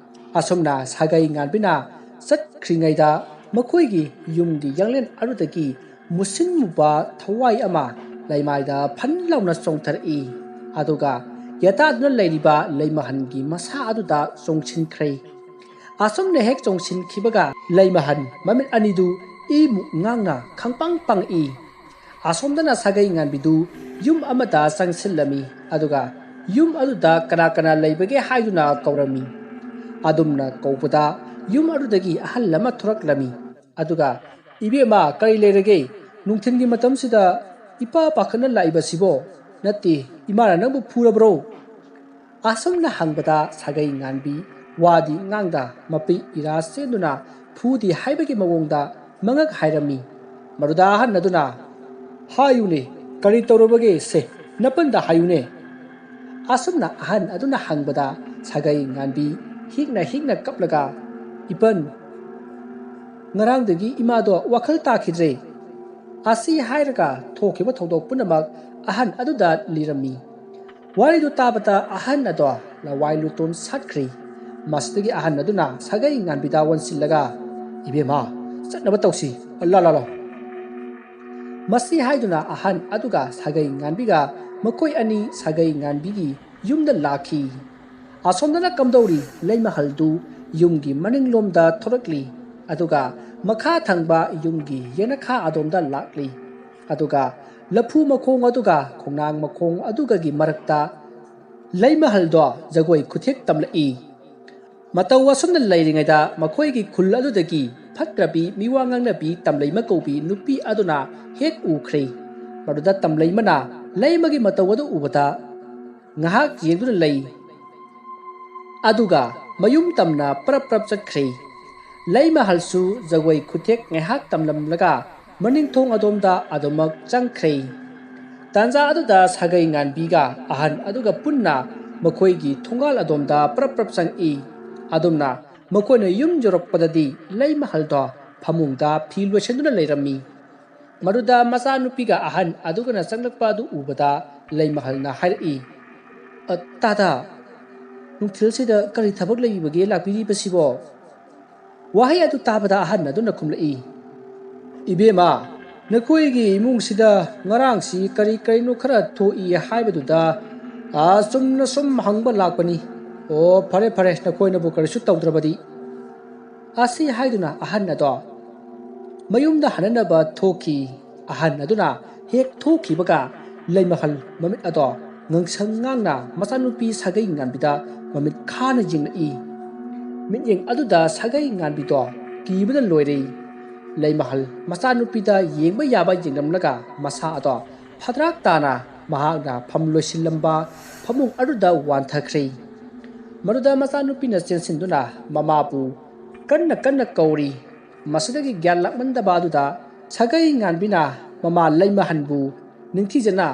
ꯑꯁꯨꯝꯅ ꯁꯥꯒꯩ ꯉꯥꯟꯕꯤꯅ ꯆꯠꯈ꯭ꯔꯤꯉꯩꯗ ꯃꯈꯣꯏꯒꯤ ꯌꯨꯝꯒꯤ ꯌꯥꯡꯂꯦꯟ ꯑꯗꯨꯗꯒꯤ ꯃꯨꯁꯤꯟ ꯃꯨꯕ ꯊꯋꯥꯏ ꯑꯃ ꯂꯩꯃꯥꯏꯗ ꯐꯟ ꯂꯥꯎꯅ ꯆꯣꯡꯊꯔꯛꯏ꯫ ꯑꯗꯨꯒ ꯌꯦꯇꯥꯗꯨꯅ ꯂꯩꯔꯤꯕ ꯂꯩꯃꯍꯟꯒꯤ ꯃꯁꯥ ꯑꯗꯨꯗ ꯆꯣꯡꯁꯤꯟꯈ꯭ꯔꯦ꯫ ꯑꯁꯨꯝꯅ ꯍꯦꯛ ꯆꯣꯡꯁꯤꯟꯈꯤꯕꯒ ꯂꯩꯃꯍꯟ ꯃꯃꯤꯠ ꯑꯅꯤꯗꯨ ꯏꯃꯨꯛ ꯉꯥꯡꯅ ꯈꯪꯄꯥꯡ ꯄꯥꯡꯏ꯫ ꯑꯁꯣꯝꯗꯅ ꯁꯥꯒꯩ ꯉꯥꯟꯕꯤꯗꯨ ꯌꯨꯝ ꯑꯃꯗ ꯆꯪꯁꯤꯜꯂꯝꯃꯤ꯫ ꯑꯗꯨꯒ ꯌꯨꯝ ꯑꯗꯨꯗ ꯀꯅꯥ ꯀꯅꯥ ꯂꯩꯕꯒꯦ ꯍꯥꯏꯗꯨꯅ ꯀꯧꯔꯝꯃꯤ꯫ ꯑꯗꯨꯝꯅ ꯀꯧꯕꯗ ꯌꯨꯝ ꯑꯗꯨꯗꯒꯤ ꯑꯍꯜ ꯑꯃ ꯊꯣꯔꯛꯂꯝꯃꯤ꯫ ꯑꯗꯨꯒ, "ꯏꯕꯦꯝꯃ, ꯀꯔꯤ ꯂꯩꯔꯒꯦ? ꯅꯨꯡꯊꯤꯜꯒꯤ ꯃꯇꯝꯁꯤꯗ ꯏꯄꯥ ꯄꯥꯈꯠꯅ ꯂꯥꯛꯏꯕꯁꯤꯕꯣ? ꯅꯠꯇꯦ, ꯏꯃꯥꯅ ꯅꯪꯕꯨ ꯐꯨꯔꯕ꯭ꯔꯣ?" ꯑꯁꯨꯝꯅ ꯍꯪꯕꯗ ꯁꯥꯒꯩ ꯉꯥꯟꯕꯤ ꯋꯥꯗꯤ ꯉꯥꯡꯗ ꯃꯄꯤ ꯏꯔꯥ ꯆꯦꯟꯗꯨꯅ ꯐꯨꯗꯤ ꯍꯥꯏꯕꯒꯤ ꯃꯑꯣꯡꯗ ꯃꯉꯛ ꯍꯥꯏꯔꯝꯃꯤ꯫ ꯃꯗꯨꯗ ꯑꯍꯟ ꯑꯗꯨꯅ, "ꯍꯥꯏꯌꯨꯅꯦ, ꯀꯔꯤ ꯇꯧꯔꯕꯒꯦ? ꯁꯦ, ꯅꯄꯟꯗ ꯍꯥꯏꯌꯨꯅꯦ?" ꯑꯁꯨꯝꯅ ꯑꯍꯟ ꯑꯗꯨꯅ ꯍꯪꯕꯗ ꯁꯥꯒꯩ ꯉꯥꯟꯕꯤ ꯍꯤꯛꯅ ꯍꯤꯛꯅ ꯀꯞꯂꯒ, "ꯏꯄꯟ, ꯉꯔꯥꯡꯗꯒꯤ ꯏꯃꯥꯗꯣ ꯋꯥꯈꯜ ꯇꯥꯈꯤꯗ꯭ꯔꯦ"꯫ ꯑꯁꯤ ꯍꯥꯏꯔꯒ ꯊꯣꯛꯈꯤꯕ ꯊꯧꯗꯣꯛ ꯄꯨꯝꯅꯃꯛ ꯑꯍꯟ ꯑꯗꯨꯗ ꯂꯤꯔꯝꯃꯤ꯫ ꯋꯥꯔꯤꯗꯨ ꯇꯥꯕꯗ ꯑꯍꯟ ꯑꯗꯣ ꯂꯋꯥꯏ ꯂꯨꯇꯣꯟ ꯁꯥꯠꯈ꯭ꯔꯦ꯫ ꯃꯁꯤꯗꯒꯤ ꯑꯍꯟ ꯑꯗꯨꯅ ꯁꯥꯒꯩ ꯉꯥꯟꯕꯤꯗ ꯑꯣꯟꯁꯤꯜꯂꯒ, "ꯏꯕꯦꯝꯃ, ꯆꯠꯅꯕ ꯇꯧꯁꯤ, ꯂꯥ, ꯂꯥ, ꯂꯥ"꯫ ꯃꯁꯤ ꯍꯥꯏꯗꯨꯅ ꯑꯍꯟ ꯑꯗꯨꯒ ꯁꯥꯒꯩ ꯉꯥꯟꯕꯤꯒ ꯃꯈꯣꯏ ꯑꯅꯤ ꯁꯥꯒꯩ ꯉꯥꯟꯕꯤꯒꯤ ꯌꯨꯝꯗ ꯂꯥꯛꯈꯤ꯫ ꯑꯁꯣꯝꯗꯅ ꯀꯝꯗꯧꯔꯤ? ꯂꯩꯃꯍꯜꯗꯨ ꯌꯨꯝꯒꯤ ꯃꯅꯤꯡꯂꯣꯝꯗ ꯊꯣꯔꯛꯂꯤ, ꯑꯗꯨꯒ ꯃꯈꯥ ꯊꯪꯕ ꯌꯨꯝꯒꯤ ꯌꯦꯅꯈꯥ ꯑꯗꯣꯝꯗ ꯂꯥꯛꯂꯤ꯫ ꯑꯗꯨꯒ ꯂꯐꯨ ꯃꯈꯣꯡ ꯑꯗꯨꯒ ꯈꯣꯡꯅꯥꯡ ꯃꯈꯣꯡ ꯑꯗꯨꯒꯒꯤ ꯃꯔꯛꯇ ꯂꯩꯃꯍꯜꯗꯣ ꯖꯒꯣꯏ ꯈꯨꯊꯦꯛ ꯇꯝꯂꯛꯏ꯫ ꯃꯇꯧ ꯑꯁꯨꯝꯅ ꯂꯩꯔꯤꯉꯩꯗ ꯃꯈꯣꯏꯒꯤ ꯈꯨꯜ ꯑꯗꯨꯗꯒꯤ ꯐꯠꯇ꯭ꯔꯕꯤ, ꯃꯤꯋꯥ ꯉꯥꯡꯅꯕꯤ ꯇꯝꯂꯩꯃ ꯀꯧꯕꯤ ꯅꯨꯄꯤ ꯑꯗꯨꯅ ꯍꯦꯛ ꯎꯈ꯭ꯔꯦ꯫ ꯃꯗꯨꯗ ꯇꯝꯂꯩꯃꯅ ꯂꯩꯃꯒꯤ ꯃꯇꯧ ꯑꯗꯨ ꯎꯕꯗ ꯉꯥꯏꯍꯥꯛ ꯌꯦꯡꯗꯨꯅ ꯂꯩ꯫ ꯑꯗꯨꯒ ꯃꯌꯨꯝ ꯇꯝꯅ ꯄ꯭ꯔꯞ ꯄ꯭ꯔꯞ ꯆꯠꯈ꯭ꯔꯦ꯫ ꯂꯩꯃꯍꯜꯁꯨ ꯖꯒꯣꯏ ꯈꯨꯊꯦꯛ ꯉꯥꯏꯍꯥꯛ ꯇꯝꯂꯝꯂꯒ ꯃꯅꯤꯡꯊꯣꯡ ꯑꯗꯣꯝꯗ ꯑꯗꯨꯃꯛ ꯆꯪꯈ꯭ꯔꯦ꯫ ꯇꯥꯟꯖꯥ ꯑꯗꯨꯗ ꯁꯥꯒꯩ ꯉꯥꯟꯕꯤꯒ ꯑꯍꯟ ꯑꯗꯨꯒ ꯄꯨꯟꯅ ꯃꯈꯣꯏꯒꯤ ꯊꯣꯡꯒꯥꯜ ꯑꯗꯣꯝꯗ ꯄ꯭ꯔꯞ ꯄ꯭ꯔꯞ ꯆꯪꯏ꯫ ꯑꯗꯨꯝꯅ ꯃꯈꯣꯏꯅ ꯌꯨꯝ ꯌꯧꯔꯛꯄꯗꯗꯤ ꯂꯩꯃꯍꯜꯗꯣ ꯐꯃꯨꯡꯗ ꯐꯤ ꯂꯣꯏꯁꯤꯟꯗꯨꯅ ꯂꯩꯔꯝꯃꯤ꯫ ꯃꯗꯨꯗ ꯃꯆꯥꯅꯨꯄꯤꯒ ꯑꯍꯟ ꯑꯗꯨꯒꯅ ꯆꯪꯂꯛꯄ ꯑꯗꯨ ꯎꯕꯗ ꯂꯩꯃꯍꯜꯅ ꯍꯥꯏꯔꯛꯏ, "ꯑ, ꯇꯥꯗ, ꯅꯨꯡꯊꯤꯜꯁꯤꯗ ꯀꯔꯤ ꯊꯕꯛ ꯂꯩꯕꯒꯦ ꯂꯥꯛꯄꯤꯔꯤꯕꯁꯤꯕꯣ?" ꯋꯥꯍꯩ ꯑꯗꯨ ꯇꯥꯕꯗ ꯑꯍꯟ ꯑꯗꯨꯅ ꯈꯨꯝꯂꯛꯏ, "ꯏꯕꯦꯝꯃ, ꯅꯈꯣꯏꯒꯤ ꯏꯃꯨꯡꯁꯤꯗ ꯉꯔꯥꯡꯁꯤ ꯀꯔꯤ ꯀꯔꯤꯅꯣ ꯈꯔ ꯊꯣꯛꯏ ꯍꯥꯏꯕꯗꯨꯗ, ꯑ, ꯆꯨꯝꯅ ꯁꯨꯝ ꯍꯪꯕ ꯂꯥꯛꯄꯅꯤ꯫ ꯑꯣ, ꯐꯔꯦ ꯐꯔꯦ, ꯅꯈꯣꯏꯅꯕꯨ ꯀꯔꯤꯁꯨ ꯇꯧꯗ꯭ꯔꯕꯗꯤ꯫" ꯑꯁꯤ ꯍꯥꯏꯗꯨꯅ ꯑꯍꯟ ꯑꯗꯣ ꯃꯌꯨꯝꯗ ꯍꯟꯅꯅꯕ ꯊꯣꯛꯈꯤ꯫ ꯑꯍꯟ ꯑꯗꯨꯅ ꯍꯦꯛ ꯊꯣꯛꯈꯤꯕꯒ ꯂꯩꯃꯍꯜ ꯃꯃꯤꯠ ꯑꯗꯣ ꯉꯥꯡꯁꯪ ꯉꯥꯡꯅ ꯃꯆꯥꯅꯨꯄꯤ ꯁꯥꯒꯩ ꯉꯥꯟꯕꯤꯗ ꯃꯃꯤꯠ ꯈꯥꯅ ꯌꯦꯡꯂꯛꯏ꯫ ꯃꯤꯠꯌꯦꯡ ꯑꯗꯨꯗ ꯁꯥꯒꯩ ꯉꯥꯟꯕꯤꯗꯣ ꯀꯤꯕꯅ ꯂꯣꯏꯔꯦ꯫ ꯂꯩꯃꯍꯜ ꯃꯆꯥꯅꯨꯄꯤꯗ ꯌꯦꯡꯕ ꯌꯥꯕ ꯌꯦꯡꯂꯝꯂꯒ ꯃꯁꯥ ꯑꯗꯣ ꯐꯗ꯭ꯔꯥꯛ ꯇꯥꯅ ꯃꯍꯥꯛꯅ ꯐꯝ ꯂꯣꯏꯁꯤꯜꯂꯝꯕ ꯐꯃꯨꯡ ꯑꯗꯨꯗ ꯋꯥꯟꯊꯈ꯭ꯔꯦ꯫ ꯃꯗꯨꯗ ꯃꯆꯥꯅꯨꯄꯤꯅ ꯆꯦꯟꯁꯤꯟꯗꯨꯅ ꯃꯃꯥꯕꯨ ꯀꯟꯅ ꯀꯟꯅ ꯀꯧꯔꯤ꯫ ꯃꯁꯤꯗꯒꯤ ꯒ꯭ꯌꯥꯟ ꯂꯥꯛꯃꯟꯗꯕ ꯑꯗꯨꯗ ꯁꯥꯒꯩ ꯉꯥꯟꯕꯤꯅ ꯃꯃꯥ ꯂꯩꯃꯍꯟꯕꯨ ꯅꯤꯡꯊꯤꯖꯅ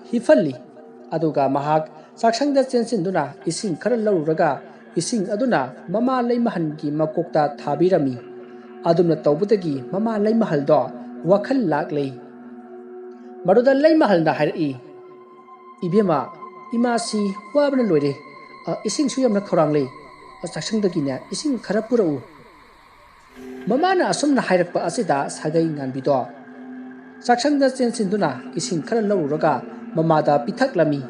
ꯍꯤꯐꯜꯂꯤ꯫ ꯑꯗꯨꯒ ꯃꯍꯥꯛ ꯆꯥꯛꯁꯪꯗ ꯆꯦꯟꯁꯤꯟꯗꯨꯅ ꯏꯁꯤꯡ ꯈꯔ ꯂꯧꯔꯨꯔꯒ ꯏꯁꯤꯡ ꯑꯗꯨꯅ ꯃꯃꯥ ꯂꯩꯃꯍꯟꯒꯤ ꯃꯀꯣꯛꯇ ꯊꯥꯕꯤꯔꯝꯃꯤ꯫ ꯑꯗꯨꯝꯅ ꯇꯧꯕꯗꯒꯤ ꯃꯃꯥ ꯂꯩꯃꯍꯜꯗꯣ ꯋꯥꯈꯜ ꯂꯥꯛꯂꯦ꯫ ꯃꯗꯨꯗ ꯂꯩꯃꯍꯜꯅ ꯍꯥꯏꯔꯛꯏ, "ꯏꯕꯦꯝꯃ, ꯏꯃꯥꯁꯤ ꯋꯥꯕꯅ ꯂꯣꯏꯔꯦ꯫ ꯑ, ꯏꯁꯤꯡꯁꯨ ꯌꯥꯝꯅ ꯈꯧꯔꯥꯡꯂꯦ꯫ ꯑ, ꯆꯥꯛꯁꯪꯗꯒꯤꯅꯦ ꯏꯁꯤꯡ ꯈꯔ ꯄꯨꯔꯛꯎ꯫" ꯃꯃꯥꯅ ꯑꯁꯨꯝꯅ ꯍꯥꯏꯔꯛꯄ ꯑꯁꯤꯗ ꯁꯥꯒꯩ ꯉꯥꯟꯕꯤꯗꯣ ꯆꯥꯛꯁꯪꯗ ꯆꯦꯟꯁꯤꯟꯗꯨꯅ ꯏꯁꯤꯡ ꯈꯔ ꯂꯧꯔꯨꯔꯒ ꯃꯃꯥꯗ ꯄꯤꯊꯛꯂꯝꯃꯤ꯫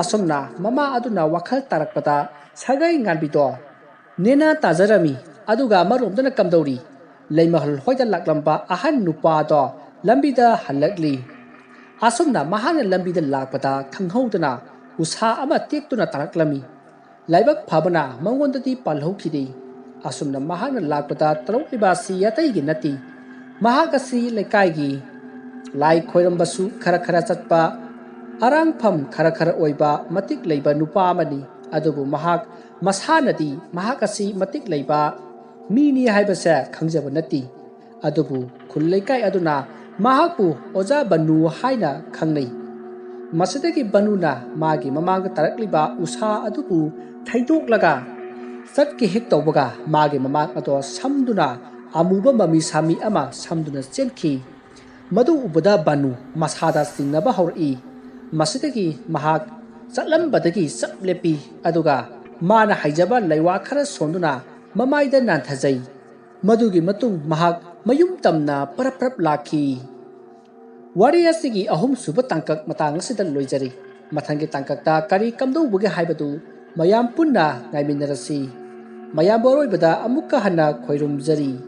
ꯑꯁꯨꯝꯅ ꯃꯃꯥ ꯑꯗꯨꯅ ꯋꯥꯈꯜ ꯇꯥꯔꯛꯄꯗ ꯁꯥꯒꯩ ꯉꯥꯟꯕꯤꯗꯣ ꯅꯦꯅꯥ ꯇꯥꯖꯔꯝꯃꯤ꯫ ꯑꯗꯨꯒ ꯑꯃꯔꯣꯝꯗꯅ ꯀꯝꯗꯧꯔꯤ? ꯂꯩꯃꯍꯜ ꯍꯣꯏꯗ ꯂꯥꯛꯂꯝꯕ ꯑꯍꯟ ꯅꯨꯄꯥꯗꯣ ꯂꯝꯕꯤꯗ ꯍꯜꯂꯛꯂꯤ꯫ ꯑꯁꯨꯝꯅ ꯃꯍꯥꯛꯅ ꯂꯝꯕꯤꯗ ꯂꯥꯛꯄꯗ ꯈꯪꯍꯧꯗꯅ ꯎꯁꯥ ꯑꯃ ꯇꯦꯛꯇꯨꯅ ꯇꯥꯔꯛꯂꯝꯃꯤ꯫ ꯂꯥꯏꯕꯛ ꯐꯕꯅ ꯃꯉꯣꯟꯗꯗꯤ ꯄꯥꯜꯍꯧꯈꯤꯗꯦ꯫ ꯑꯁꯨꯝꯅ ꯃꯍꯥꯛꯅ ꯂꯥꯛꯄꯗ ꯇꯧꯔꯛꯂꯤꯕ ꯑꯁꯤ ꯑꯇꯩꯒꯤ ꯅꯠꯇꯦ꯫ ꯃꯍꯥꯛ ꯑꯁꯤ ꯂꯩꯀꯥꯏꯒꯤ ꯂꯥꯏ ꯈꯣꯏꯔꯝꯕꯁꯨ ꯈꯔ ꯈꯔ ꯆꯠꯄ, ꯑꯔꯥꯡꯐꯝ ꯈꯔ ꯈꯔ ꯑꯣꯏꯕ ꯃꯇꯤꯛ ꯂꯩꯕ ꯅꯨꯄꯥ ꯑꯃꯅꯤ꯫ ꯑꯗꯨꯕꯨ ꯃꯍꯥꯛ ꯃꯁꯥꯅꯗꯤ ꯃꯍꯥꯛ ꯑꯁꯤ ꯃꯇꯤꯛ ꯂꯩꯕ ꯃꯤꯅꯤ ꯍꯥꯏꯕꯁꯦ ꯈꯪꯖꯕ ꯅꯠꯇꯦ꯫ ꯑꯗꯨꯕꯨ ꯈꯨꯜ ꯂꯩꯀꯥꯏ ꯑꯗꯨꯅ ꯃꯍꯥꯛꯄꯨ ꯑꯣꯖꯥ ꯕꯅꯨ ꯍꯥꯏꯅ ꯈꯪꯅꯩ꯫ ꯃꯁꯤꯗꯒꯤ ꯕꯅꯨꯅ ꯃꯥꯒꯤ ꯃꯃꯥꯡꯗ ꯇꯥꯔꯛꯂꯤꯕ ꯎꯁꯥ ꯑꯗꯨꯕꯨ ꯊꯩꯗꯣꯛꯂꯒ ꯆꯠꯀꯦ ꯍꯦꯛ ꯇꯧꯕꯒ ꯃꯥꯒꯤ ꯃꯃꯥꯡ ꯑꯗꯣ ꯁꯝꯗꯨꯅ ꯑꯃꯨꯕ ꯃꯃꯤ ꯁꯥꯃꯤ ꯑꯃ ꯁꯝꯗꯨꯅ ꯆꯦꯟꯈꯤ꯫ ꯃꯗꯨ ꯎꯕꯗ ꯕꯅꯨ ꯃꯁꯥꯗ ꯆꯤꯡꯅꯕ ꯍꯧꯔꯛꯏ꯫ ꯃꯁꯤꯗꯒꯤ ꯃꯍꯥꯛ ꯆꯠꯂꯝꯕꯗꯒꯤ ꯆꯞ ꯂꯦꯞꯄꯤ, ꯑꯗꯨꯒ ꯃꯥꯅ ꯍꯩꯖꯕ ꯂꯩꯋꯥ ꯈꯔ ꯁꯣꯟꯗꯨꯅ ꯃꯃꯥꯏꯗ ꯅꯥꯟꯊꯖꯩ꯫ ꯃꯗꯨꯒꯤ ꯃꯇꯨꯡ ꯃꯍꯥꯛ ꯃꯌꯨꯝ ꯇꯝꯅ ꯄꯔꯞ ꯄꯔꯞ ꯂꯥꯛꯈꯤ꯫ ꯋꯥꯔꯤ ꯑꯁꯤꯒꯤ ꯑꯍꯨꯝꯁꯨꯕ ꯇꯥꯡꯀꯛ ꯃꯇꯥꯡ ꯑꯁꯤꯗ ꯂꯣꯏꯖꯔꯤ꯫ ꯃꯊꯪꯒꯤ ꯇꯥꯡꯀꯛꯇ ꯀꯔꯤ ꯀꯝꯗꯧꯕꯒꯦ ꯍꯥꯏꯕꯗꯨ ꯃꯌꯥꯝ ꯄꯨꯟꯅ ꯉꯥꯏꯃꯤꯟꯅꯔꯁꯤ꯫ ꯃꯌꯥꯝꯕꯨ ꯑꯔꯣꯏꯕꯗ ꯑꯃꯨꯛꯀ ꯍꯟꯅ ꯈꯣꯏꯔꯨꯝꯖꯔꯤ꯫